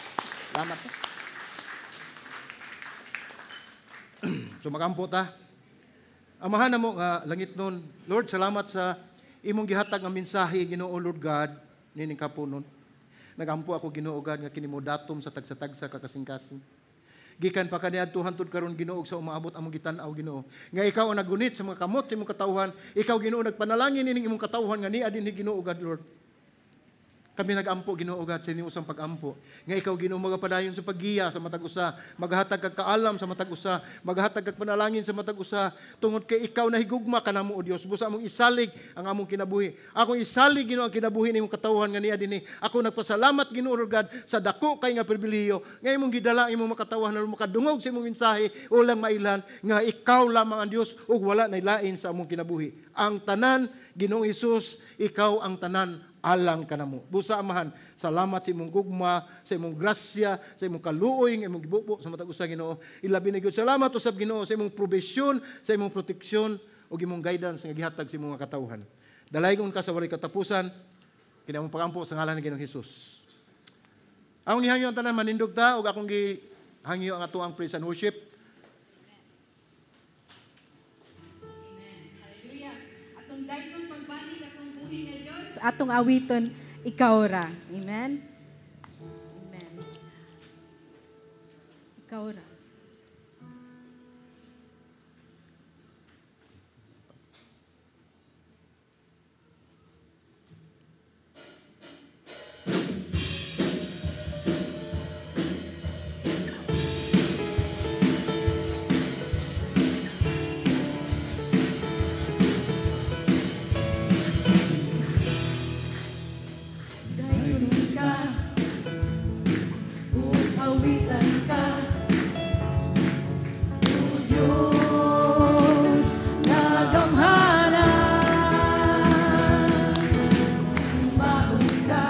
Salamat. So magampo ta. Amahan namo nga langit nun. Lord, salamat sa imong gihatag nga mensahe Ginoo Lord God nining kapunon. Nagampo ako Ginoo God nga kini mo datom sa tagsa-tagsa ka kasing-kasing. Gikan pa kaniadto hantod karon Ginoo sa umaabot among gitan-aw Ginoo. Nga ikaw ang nagunit sa mga kamot sa imong katawhan, ikaw Ginoo nagpanalangin ining imong katawhan nga niya dinhi Ginoo God Lord. Kami nagampo Ginoo God sa inyong usang pagampo. Nga ikaw Ginoo magapadayon sa paggiya sa matag usa, maghatag kag kaalam sa matag usa, maghatag kag panalangin sa matag usa, tungod kay ikaw nahigugma kanamo o Dios. Busa among isalig ang among kinabuhi. Akong isalig Ginoo ang kinabuhi nimong katawhan nga niya dinhi. Ako nagpasalamat Ginoo God sa dako kay nga pribilehiyo nga imong gidala imong makatawhan aron makadungog sa imong mensahe ulang mailhan nga ikaw lamang ang Dios ug wala nay lain sa among kinabuhi. Ang tanan Ginoong Hesus, ikaw ang tanan alang kanamo. Busa Amahan, salamat sa imong gugma, sa imong grasya, sa imong kaluoy, nga imong gibubo sa matag usa Ginoo. Ilabi na gyud salamat usab Ginoo sa imong provision, sa imong proteksyon ug imong guidance nga gihatag sa imong mga katawhan. Dalaygon ka sa walay katapusan, kini among pagampo sa ngalan ni Ginoong Hesus. Akong gihangyo ang tanan manindog ta ug akong gihangyo ang atoang praise and worship. Amen. Hallelujah. Atong daygon pagbalik atong buhi nga Dios, atong awiton ikaw ra. Amen. Amen. Ikaw ra. Dayon ka, ug awitan ka, O Diyos nga gamhanan. Simbahon ka,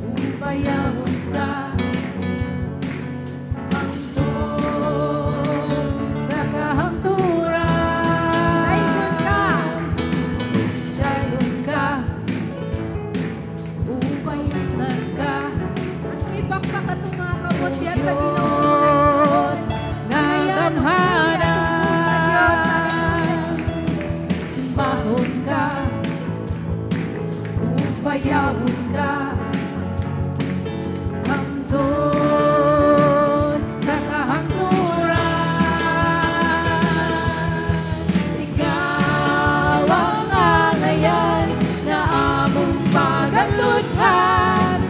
ug bayawon ka, hangtod sa kahangturan. Dayon ka, dayon ka, upayitan ka. At ipakpak atong mga kamot diyan sa Ginoo. Diyos nga gamhanan. Simbahon ka, upayawon ka, hangtod sa kahangturan. Ikaw ang angayan na among pagaludhan.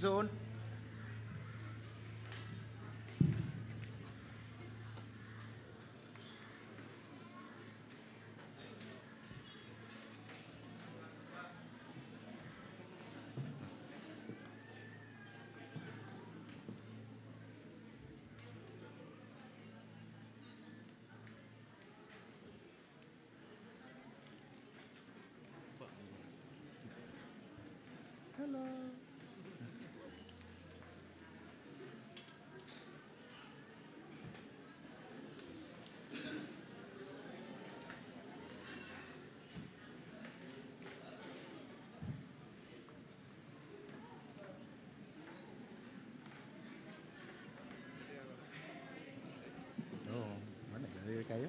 Igsoon. Hello. Oh, mana kayo?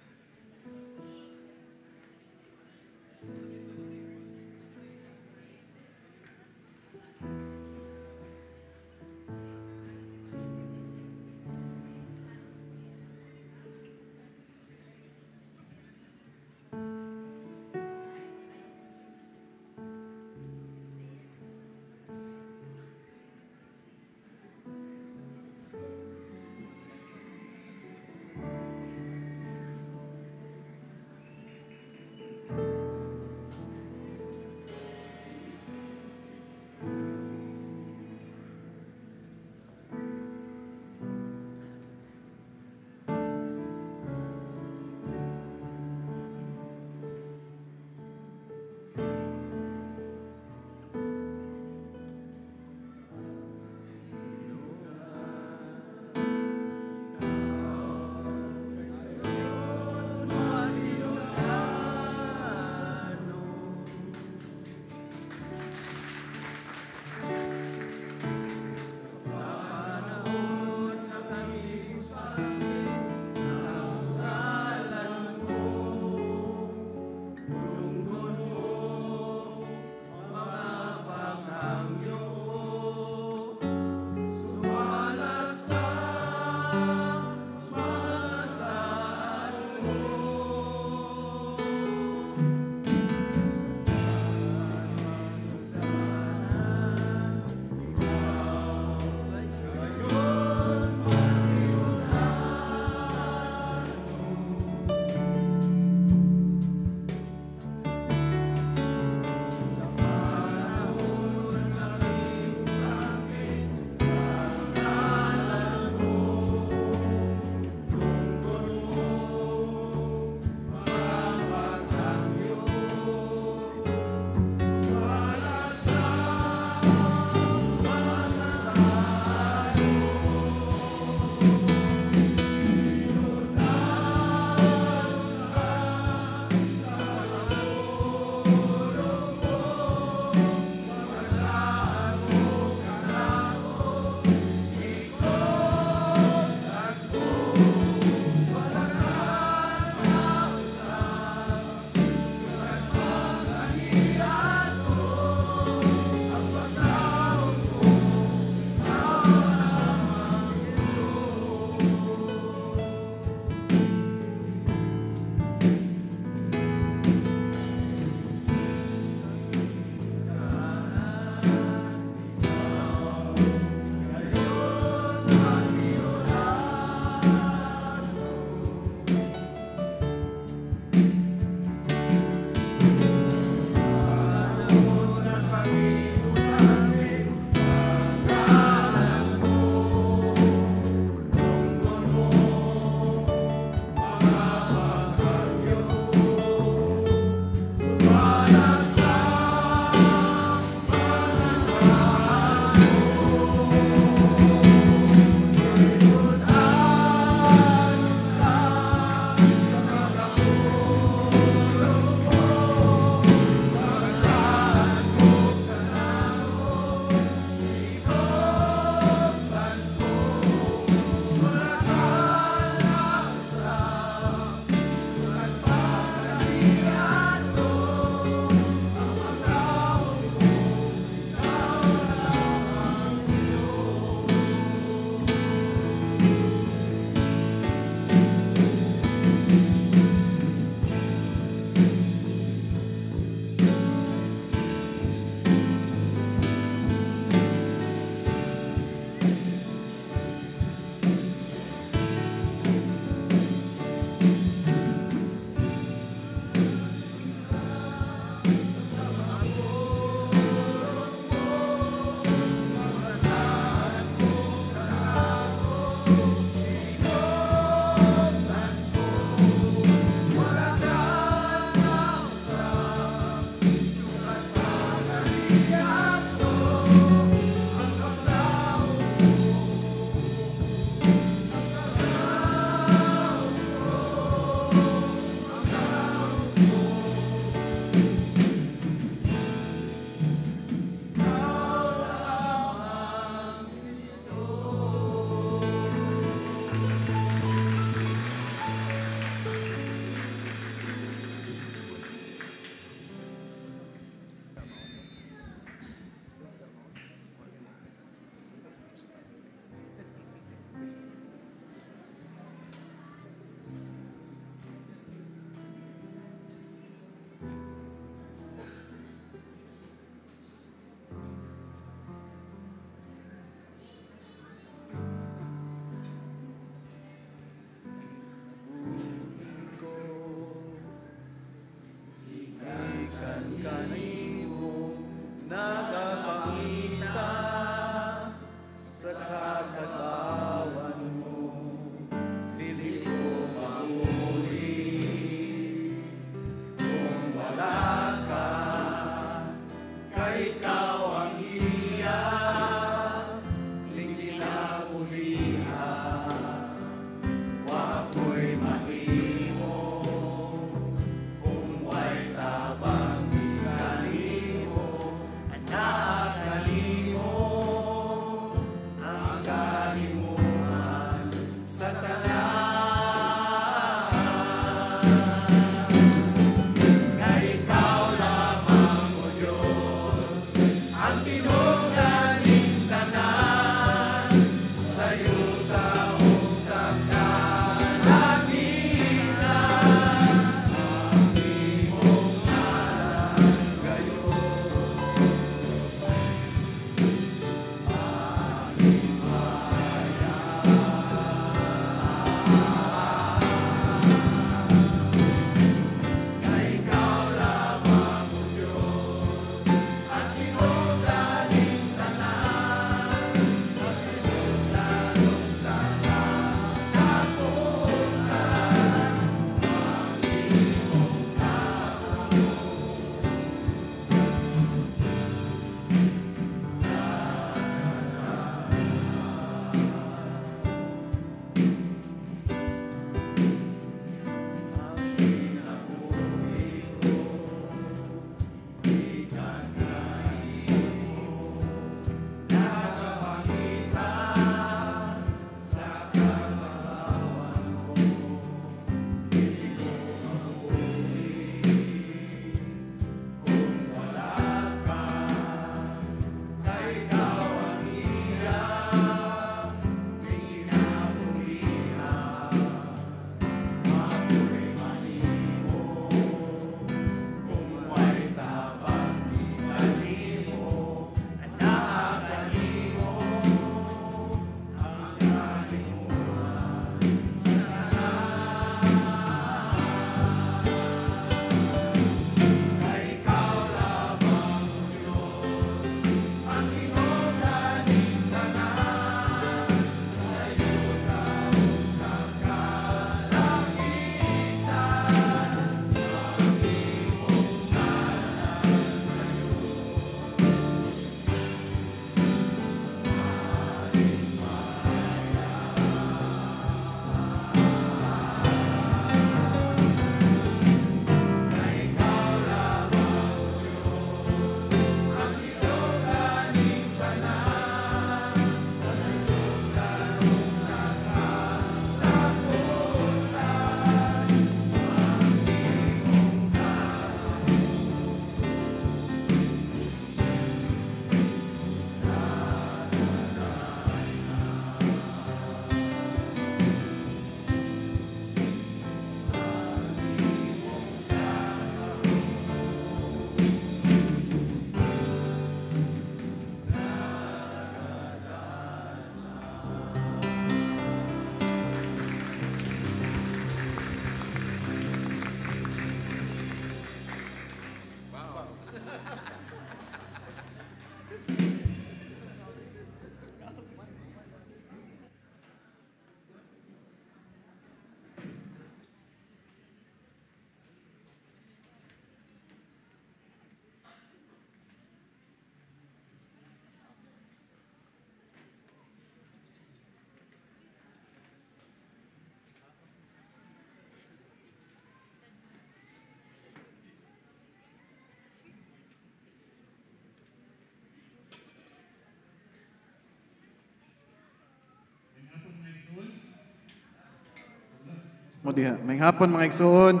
Mo diha. May hapon, mga igsoon.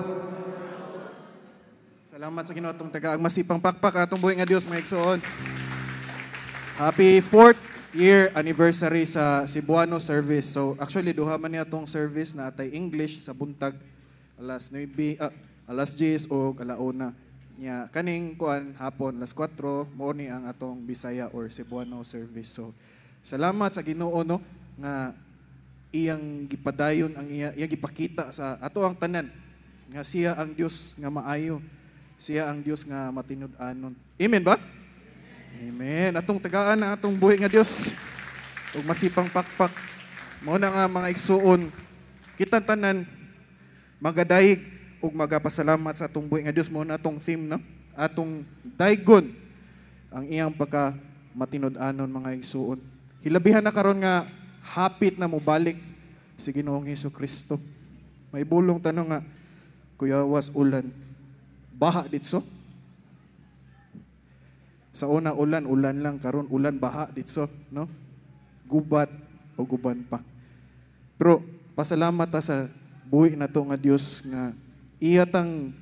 Salamat sa Ginoo. Atong tagaang masipang pakpak atong buhi nga Dios, mga igsoon. Happy fourth year anniversary sa Cebuano service. So actually duha man ni atong service na atay English sa buntag alas 9, alas 10 o alauna. Nya kaning kuan hapon alas 4 mo ni ang atong Bisaya or Cebuano service. So salamat sa Ginoo, no, nga iyang gipadayon ang iyang gipakita sa ato ang tanan nga siya ang Dios nga maayo. Siya ang Dios nga matinud-anon. Amen ba? Amen. Atong tagaan ang atong buhi nga Dios ug masipang pakpak. Mao na nga, mga igsuon, kitang tanan magadayeg ug magapasalamat sa atong buhi nga Dios. Mao na atong theme, no? Atong daygon ang iyang pagka matinud-anon, mga igsuon. Hilabihan na karon nga hapit na mobalik si Ginoong Hesus Kristo. May bulong tanong nga, "Kuya, was ulan, baha ditso." Sa una ulan, ulan lang, karon ulan, baha ditso, no? Gubat o guban pa. Pero pasalamat ta sa buhi nato nga Dios nga iya tang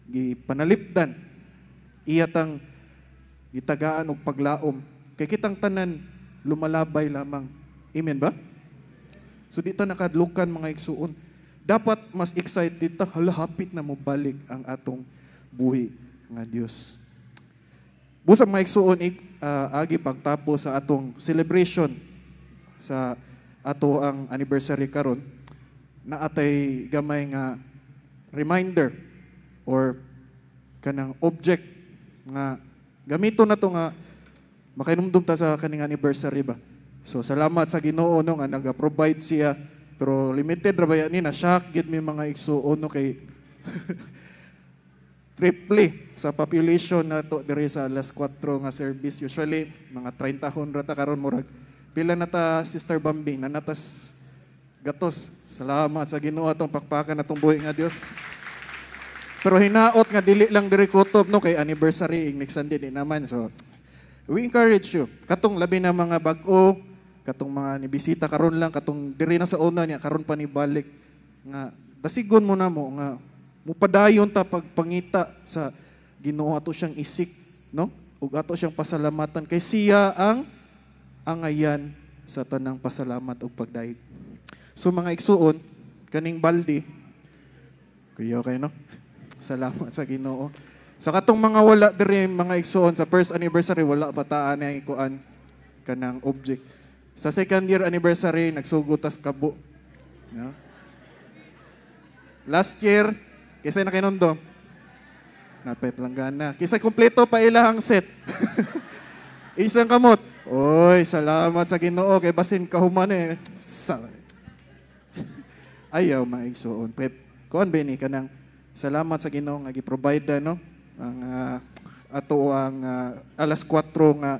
gipanalipdan, iya tang gitagaan og paglaom. Kay kitang tanan lumalabay lamang. Amen ba? So di ta nakadlukan, mga igsuon. Dapat mas excited ta, hala, hapit na mobalik ang atong buhi nga Dios. Busa, mga igsuon, agi pagtapos sa atong celebration sa ato ang anniversary karon, naatay gamay nga reminder or kanang object nga gamito na to nga makainumdum ta sa kaning anniversary ba. So salamat sa Ginoo, no, nga naga-provide siya, pero limited ra baya ni. Na shock gid mi, mga igsuon, no, kay triple sa population na to diri sa alas 4 nga service. Usually mga 30 hon ra ta, karon murag pila na ta, Sister Bambi, na natas gatos. Salamat sa Ginoo. Atong pakpakan atong buhi nga Dios. Pero hinaot nga dili lang diri kutob, no, kay anniversary next Sunday di naman. So we encourage you, katong labi na mga bag-o, katong mga nibisita karon lang, katong diri na sa una niya karon pa ni balik, nga dasigon mo na mo nga mupadayon ta pagpangita sa Ginoo, ato siyang i-seek, no, ug ato siyang pasalamatan kay siya ang angayan sa tanang pasalamat ug pagdayeg. So mga igsuon, kaning balde, kuya kay, no? Salamat sa Ginoo. Sa katong mga wala diri, mga igsuon, sa first anniversary wala pa ta ani kuan kanang object. Sa second year anniversary nagsugod tas kabo. No? Last year, kisay nakahinumdom? Napay planggana. Kisay kompleto pa ilahang set? Isang kamot. Oy, salamat sa Ginoo kay basin kahuman eh. Sa Ayaw, mga igsuon. Prep, kuan ba ni kanang salamat sa Ginoo nga gi-provide, no, ang ato ang alas 4 nga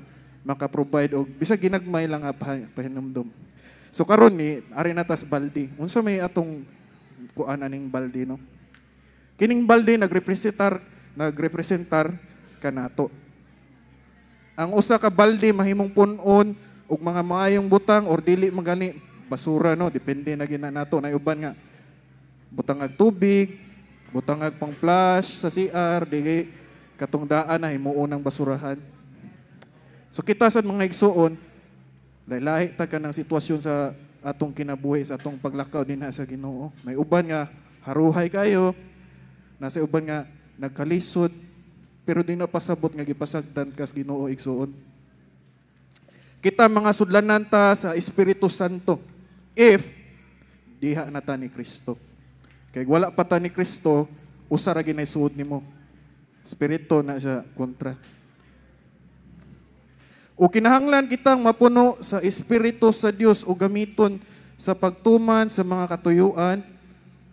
maka-provide og bisag ginagmay lang nga pahinumdom. So karon ni ari na tas balde. Unsa may atong kuan aning balde, no? Kining balde nagrepresentar kanato. Ang usa ka balde mahimong pun-on og mga maayong butang or dili man gani, basura, no, depende na gina nato. Na uban nga butang ag tubig, butang ag pang flush sa CR, di katong daan na himuon ng basurahan. So kita sad, mga igsuon, lahi ta ka ng sitwasyon sa atong kinabuhi, sa atong paglakaw dinha sa Ginoo. May uban nga haruhay kayo, nasa uban nga nagkalisod, pero di na pasabot nga gipasagdan kas Ginoo, igsuon. Kita mga sudlanan ta sa Espiritu Santo if diha na ta ni Kristo. Kay wala pa ta ni Kristo, usa ra ginay suod nimo. Espiritu na siya kontra. O kinahanglan kitang mapuno sa Espiritu sa Dios o gamiton sa pagtuman sa mga katuyuan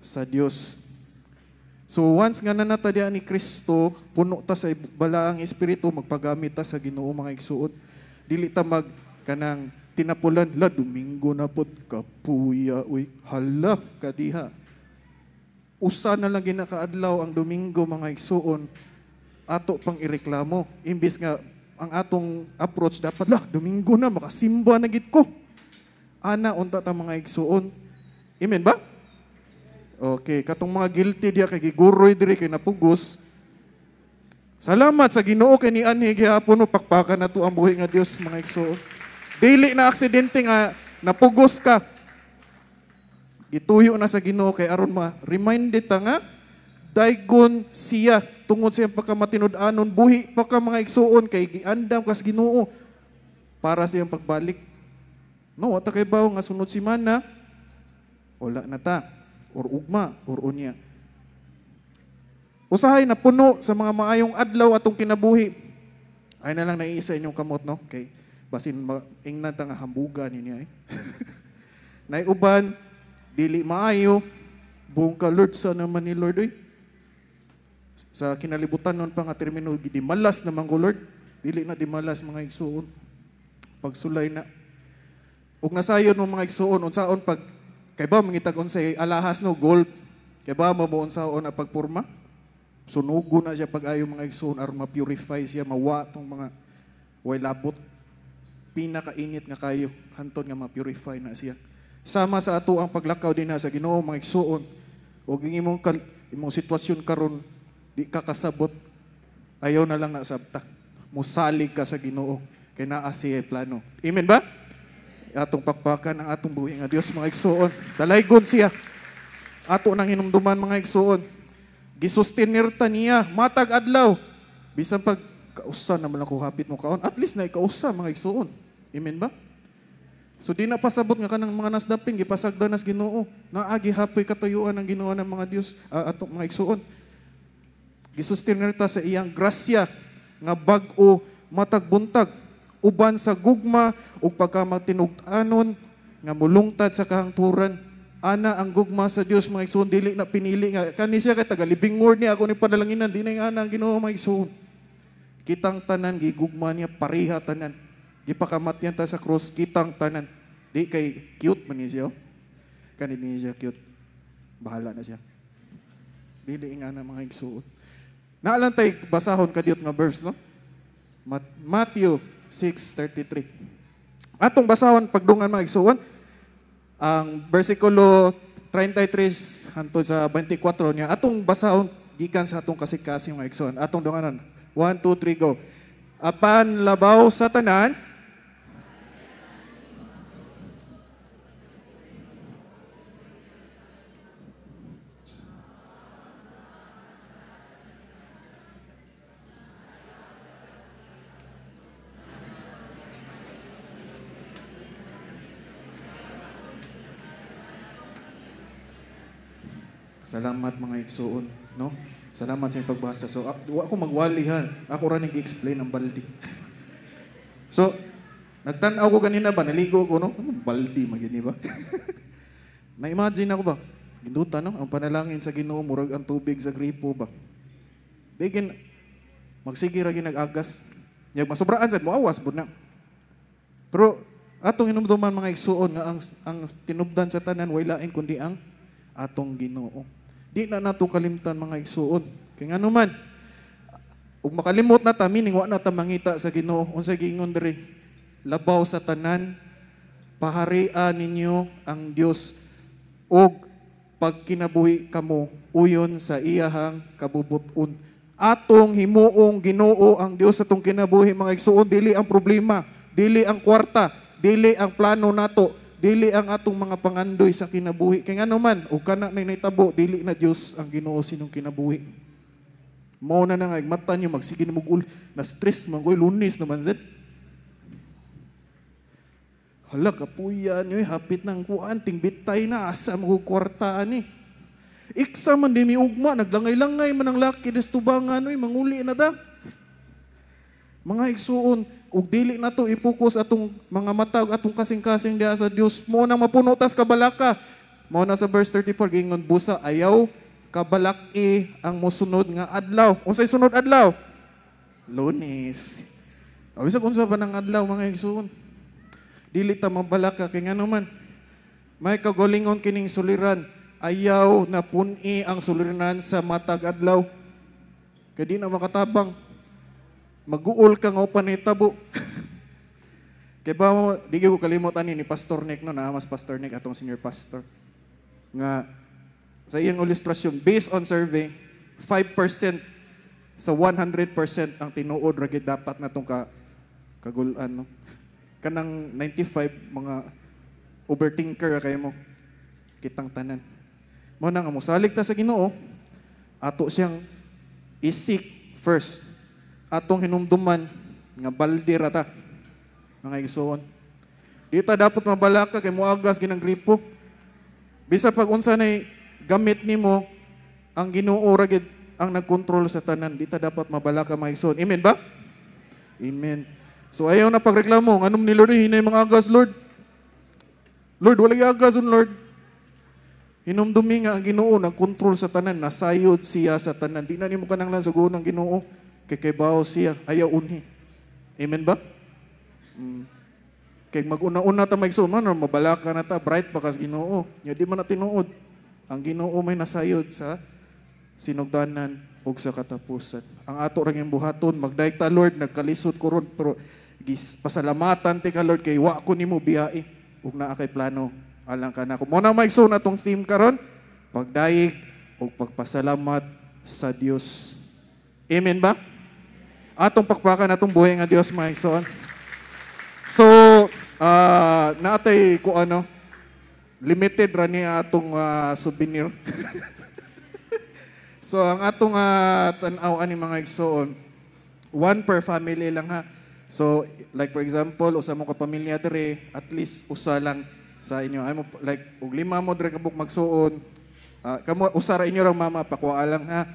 sa Dios. So once nga nanata diya ni Kristo, puno ta sa balaang Espiritu, magpagamit ta sa Ginoo, mga igsuon. Dili ta mag kanang tinapulan, "La, Domingo na pod, kapuya, uy, hala kadiha." Usa na lang ginakaadlaw ang Domingo, mga igsuon, ato pang ireklamo. Imbis nga ang atong approach dapat, "La, Domingo na, makasimba na gid ko." Ana unta ta, mga igsuon. Amen ba? Okay, katong mga guilty diya kay giguroy diri kay napugos. Salamat sa Ginoo kay nianhi gihapon no, pakpakan nato ang buhi nga Dios mga igsoon. Dili na aksidente nga napugos ka. Gituyo na sa Ginoo kay aron ma-reminded ta nga daygon siya tungod sa iyang pagkamatinud-anon, buhi pa ka mga igsoon kay giandam ka sa Ginoo para sa iyang pagbalik. No, wa ta kay bawo nga sunod semana wala na ta, or ugma or unya. Usahay na puno sa mga maayong adlaw atong kinabuhi. Ay na lang naiisa inyong kamot, no? Kay basin ingnan ta nga hambuga niya eh. Naiuban dili maayo, buong ka Lord sa naman ni Lord oy. Sa kinalibutan nun pa nga termino gidimalas naman ko Lord, dili na dimalas mga igsuon. Pagsulay na. Ug nasayon mo mga igsuon unsaon pag kay ba mangitag unsay alahas no gold, kay ba mo unsaon ang pagporma? Sunugo na siya pag-ayo mga igsuon aron ma-purify siya, mawa tong mga way labot. Pinakainit nga kayo hantod nga ma-purify na siya. Sama sa ato ang paglakaw din na sa Ginoo mga igsuon. Og imong imong sitwasyon karon di ka kasabot, ayaw na lang nasabta. Musalig ka sa Ginoo kay naa siya plano. Amen ba? Atong pakpakan ang atong buhi nga Dios mga igsuon. Dalaygon siya. Ato nang hinumduman mga igsuon. Gisustenir ta niya matag adlaw. Bisan pag kausa naman ako hapit mo kaon, at least na ikausa mga igsuon. Amen ba? So di na pasabot nga kanang mga nasdapin gipasagdan nas Ginoo. Naagi hapoy katuyuan ang Ginoo ng mga Dios atong mga igsuon. Gisustenir ta sa iyang grasya nga bag-o matag buntag uban sa gugma ug pagkamatinug-anon nga mulungtad sa kahangturan. Ana ang gugma sa Dios mga igsoon, dili na pinili nga kani siya kay taga Living Word niya ako ni panalanginan, di na ana ang Ginoo mga igsoon. Kitang tanan gigugma niya pareha tanan. Gipakamatyan ta sa cross kitang tanan. Di kay cute man ni siya. Kani ni siya cute. Bahala na siya. Dili nga na mga igsoon. Naalan tay basahon kadiyot nga verse no? Matthew 6:33. Atong basahon pagdungan mga igsoon ang bersikulo 33 hantod sa 24 niya. Atong basahon gikan sa atong kasing-kasing mga igsoon. Atong dunganon. 1, 2, 3, go. Apan labaw sa tanan, Salamat mga igsoon, no? Salamat sa inyong pagbasa. So, wa ako magwali ha. Ako ra nag-explain ang baldi. So, nagtan-aw ko ganina ba, naligo ko, no? Anong baldi magini ba? Na-imagine ako ba? Ginduta, no? Ang panalangin sa Ginoo murag ang tubig sa gripo ba? Bigin magsige ra ginag-agas. Yag masobraan sad mo awas bud na. Pero atong hinumduman mga igsoon nga ang tinubdan sa tanan way lain kundi ang atong Ginoo. Di na nato kalimtan mga igsuon. Kay ngano man, ug makalimot na ta, meaning wa na ta mangita sa Ginoo. Unsay giingon diri? Labaw sa tanan, paharia ninyo ang Dios ug pagkinabuhi kamo uyon sa iyahang kabubut-on. Atong himuong Ginoo ang Dios atong kinabuhi mga igsuon, dili ang problema, dili ang kwarta, dili ang plano nato, dili ang atong mga pangandoy sa kinabuhi. Kay ngano man, ug kana na nahitabo, dili na Dios ang Ginoo sinong kinabuhi. Mao na nga mata niyo magsige na mugul, na stress man koy Lunes naman zed. Hala kapuya niyo hapit nang kuan tingbitay na asa mo kwarta ani. Iksa man di mi ugma naglangay-langay man ang laki des tubangan oy manguli na ta. Mga igsuon, ug dili nato i-focus atong mga mata ug atong kasing-kasing diha sa Dios. Mo nang mapuno tas kabalaka. Mao na sa verse 34 giingon busa ayaw kabalaki ang mosunod nga adlaw. Unsay sunod adlaw? Lunes. Bisag unsa pa nang adlaw mga igsuon. Dili ta mabalaka kay ngano man may kagalingon kining suliran. Ayaw na puni ang suliran sa matag adlaw. Kay di na makatabang. Maguol ka nga upan nitabo. Kay ba mo, di ko kalimot ani ni Pastor Nick no, na mas Pastor Nick atong senior pastor. Nga Sa iyang ilustrasyon, based on survey, 5% sa 100% ang tinuod ra gyud dapat natong kagulan, no? Kanang 95 mga overthinker ra kayo mo. Kitang tanan. Mo na nga mosalig ta sa Ginoo, ato siyang i-seek first. Atong hinumduman nga balde ra ta, mga igsoon. Di ta dapat mabalaka kay moagas ginang gripo. Bisa pag unsa nay gamit nimo, ang Ginoo ra gid ang nagkontrol sa tanan. Di ta dapat mabalaka, mga igsoon. Amen ba? Amen. So ayaw na pagreklamo, nganong ni Lord hinay mga agas, Lord. Lord, walay agas on Lord. Hinumdumi nga ang Ginoo nagkontrol sa tanan, nasayod siya sa tanan. Di na nimo kanang lang sugoon ang Ginoo kay kaybaw siya, ayaw unhi. Amen ba? Kay maguna-una ta maigsoon man or mabalaka na ta, bright pa kas Ginoo. Nya di man na tinuod. Ang Ginoo may nasayod sa sinugdanan ug sa katapusan. Ang ato ra gyud buhaton, magdayeg ta Lord, nagkalisod ko ron pero pasalamatan ti ka Lord kay wa ko nimo biyae ug naa kay plano alang kanako. Mo na maigsoon atong theme karon, pagdayeg ug pagpasalamat sa Dios. Amen ba? Atong pakpakan atong buhi nga Dios, mga igsoon. So, naatay ko ano, limited ra ni atong souvenir. So, ang atong tan-aw ani mga igsoon, one per family lang ha. So, like for example, usa mo ka pamilya dere, at least usa lang sa inyo. Ay mo, like og lima mo dere kabuk magsuon, kamo usa ra inyo rang mama, pakuha lang ha.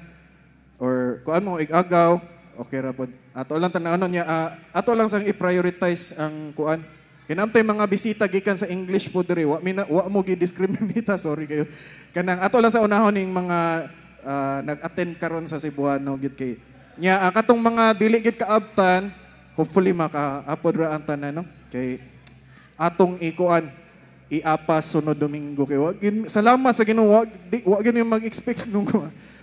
Or kuan mo igagaw, okay ra pod. Ato lang tan-awon niya, ato lang sang i-prioritize ang kuan. Kinamtay mga bisita gikan sa English po dere, wa wa mo gi-discriminate, sorry kayo. Kanang ato lang sa unahon ning mga nag-attend karon sa Cebuano gid kay. Nya katong mga dili gid kaabtan, hopefully makaapod ra ang tanan, no? Kay atong ikuan iapa sunod Domingo kay wa salamat sa Ginoo, wa gid mag-expect nung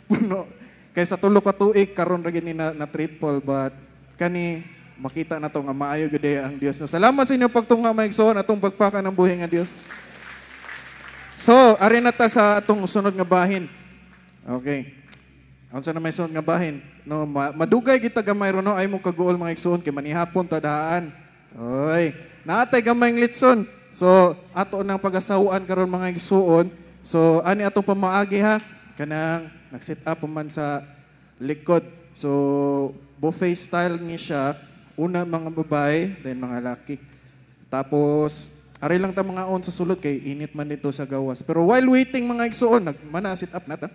puno. Kay sa tulo ka tuig karon ra gid ni na triple, but kani makita na to nga maayo gid ang Dios. No, salamat sa inyo pagtunga mga igsoon atong pagpaka ng buhi nga Dios. So, ari na ta sa atong sunod nga bahin. Okay. Unsa na may sunod nga bahin? No, madugay kita gamay ron, no? Ay mo kaguol mga igsoon kay manihapon ta daan. Oy, naatay gamay litson. So, ato nang pag-asawaan karon mga igsoon. So, ani atong pamaagi ha? Kanang nag-set up man sa likod. So, buffet style ni siya. Una mga babae, then mga laki. Tapos, ari lang ta mga on sa sulod kay init man dito sa gawas. Pero while waiting mga igsoon, nagmana sit up na ta.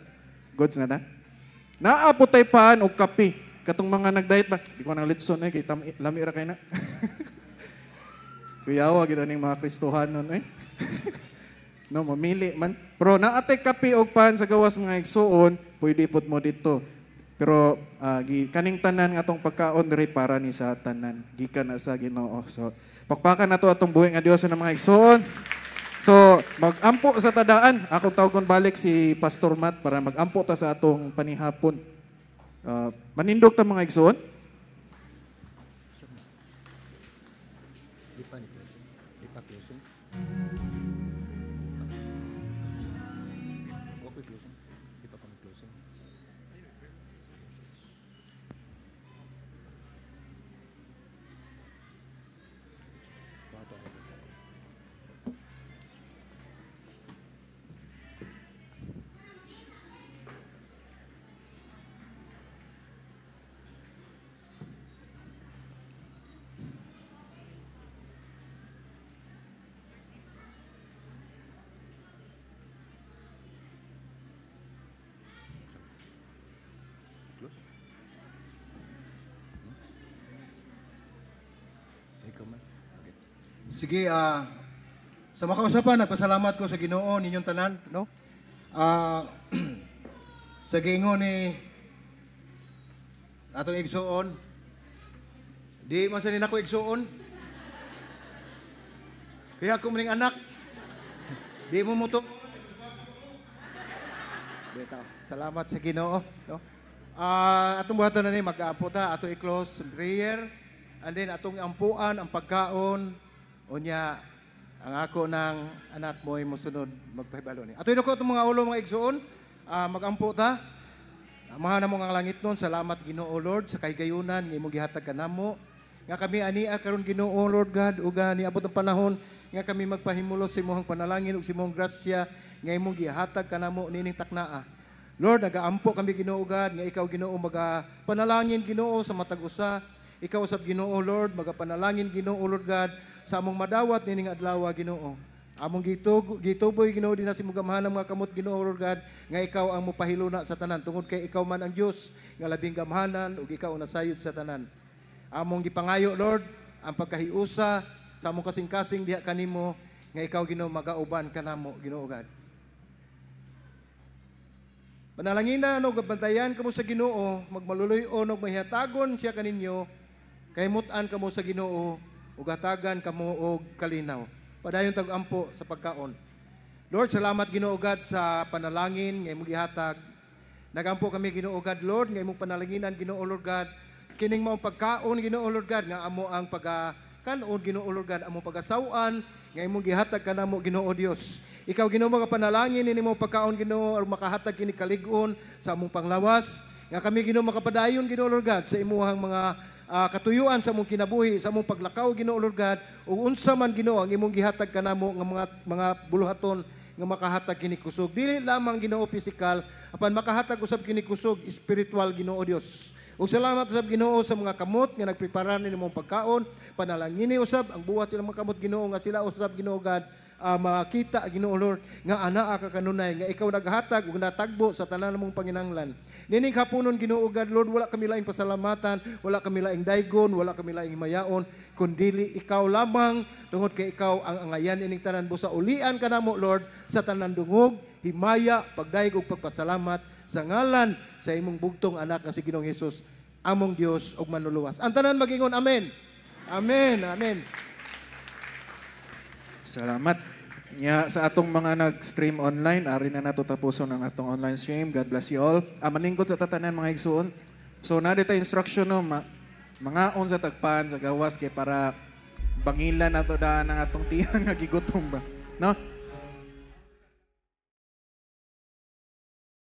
Goods na ta. Naapot tay paan og kape. Katong mga nag-diet ba? Di ko nang litson eh, kay lami ra kay na. Kuyawa gid aning mga Kristohanon eh. No, mamili man. Pero naatay kape og pan sa gawas mga igsoon, pwede pud mo dito. Pero kaning tanan nga atong pagkaon diri para ni sa tanan, gikan na sa Ginoo. So pakpakan nato atong buhi nga Dios sa mga igsoon. So magampo sa tadaan. Akong tawgon balik si Pastor Matt para magampo ta sa atong panihapon. Manindog ta mga igsoon. Sige, sa makausapan, nagpasalamat ko sa Ginoo ninyong tanan, no? Sa giingon ni atong igsuon, di man sa nila ko igsuon. Kaya ako maning anak, di mo muto. Bitaw. Salamat sa Ginoo, no? Atong buhaton na ni mag-aampo ta, ato i-close prayer, and then atong ampuan ang pagkaon. Unya, ang ako ng anak mo ay musunod magpahibalo ni. Ato inuko itong mga ulo mga igsuon. Magampo ta. Amahan namo nga langit nun, salamat Ginoo Lord sa kahigayunan nga imong gihatag kanamo. Nga kami ania karon, Ginoo Lord God, ug niabot ang panahon nga kami magpahimulos sa imong panalangin ug sa imong grasya nga imong gihatag kanamo niining taknaa. Lord, nagaampo kami, Ginoo God, nga ikaw, Ginoo, maga panalangin, Ginoo, sa matag usa. Ikaw usab, Ginoo Lord, magapanalangin, Ginoo Lord God, sa among madawat nining adlaw, Ginoo. Among gituboy, Ginoo, dinha sa imong gamhanan mga kamot, Ginoo Lord God, nga ikaw ang mopahiluna sa tanan tungod kay ikaw man ang Dios nga labing gamhanan ug ikaw ang nasayod sa tanan. Among gipangayo, Lord, ang pagkahiusa sa among kasing-kasing diha kanimo nga ikaw, Ginoo, magauban kanamo, Ginoo God. Panalangina no gabantayan kamo sa Ginoo, magmaluloy-on og mahihatagon siya kaninyo, kay mutan kamo sa Ginoo ug hatagan kamo og kalinaw. Padayon tag ampo sa pagkaon. Lord, salamat, Ginoo God, sa panalangin nga imong gihatag. Nagampo kami, Ginoo God, Lord, nga imong panalanginan, Ginoo Lord God, kining maong pagkaon, Ginoo Lord God, nga amo ang pagkaon, Ginoo Lord God, among pagasaw-an nga imong gihatag kanamo, Ginoo Dios. Ikaw, Ginoo, mga panalangin ini mo pagkaon, Ginoo, aron makahatag kini kalig-on sa among panglawas nga kami, Ginoo, makapadayon, Ginoo Lord God, sa imuhang mga katuyuan sa among kinabuhi, sa among paglakaw, Ginoo Lord God, ug unsa man, Ginoo, ang imong gihatag kanamo nga mga buluhaton nga makahatag kini kusog. Dili lamang, Ginoo, pisikal, apan makahatag usab kini kusog spiritual, Ginoo Dios. Ug salamat usab, Ginoo, sa mga kamot nga nagprepara ni imong pagkaon. Panalangini usab ang buhat silang mga kamot, Ginoo, nga sila usab, Ginoo God, makita, Ginoo Lord, nga anaa ka kanunay nga ikaw naghatag ug natagbo sa tanan mong panginahanglan. Nining hapunon, Ginoo God, Lord, wala kami laing pasalamatan, wala kami laing daygon, wala kami laing himayaon, kundili ikaw lamang tungod kay ikaw ang angayan ining tanan. Busa ulian kanamo, Lord, sa tanan dungog, himaya, pagdayeg ug pagpasalamat sa ngalan sa imong bugtong anak nga si Ginoong Hesus, among Dios ug manluluwas. Ang tanan magingon, amen. Amen. Amen. Salamat. Nya sa atong mga nag-stream online, ari na nato tapuson ang atong online stream. God bless you all. Maningkod sa tatanan, mga igsuon. So na dito instruction no, mangaon sa tagpan sa gawas kay para bangilan nato daan ang atong tiyan nga gigutom ba. No?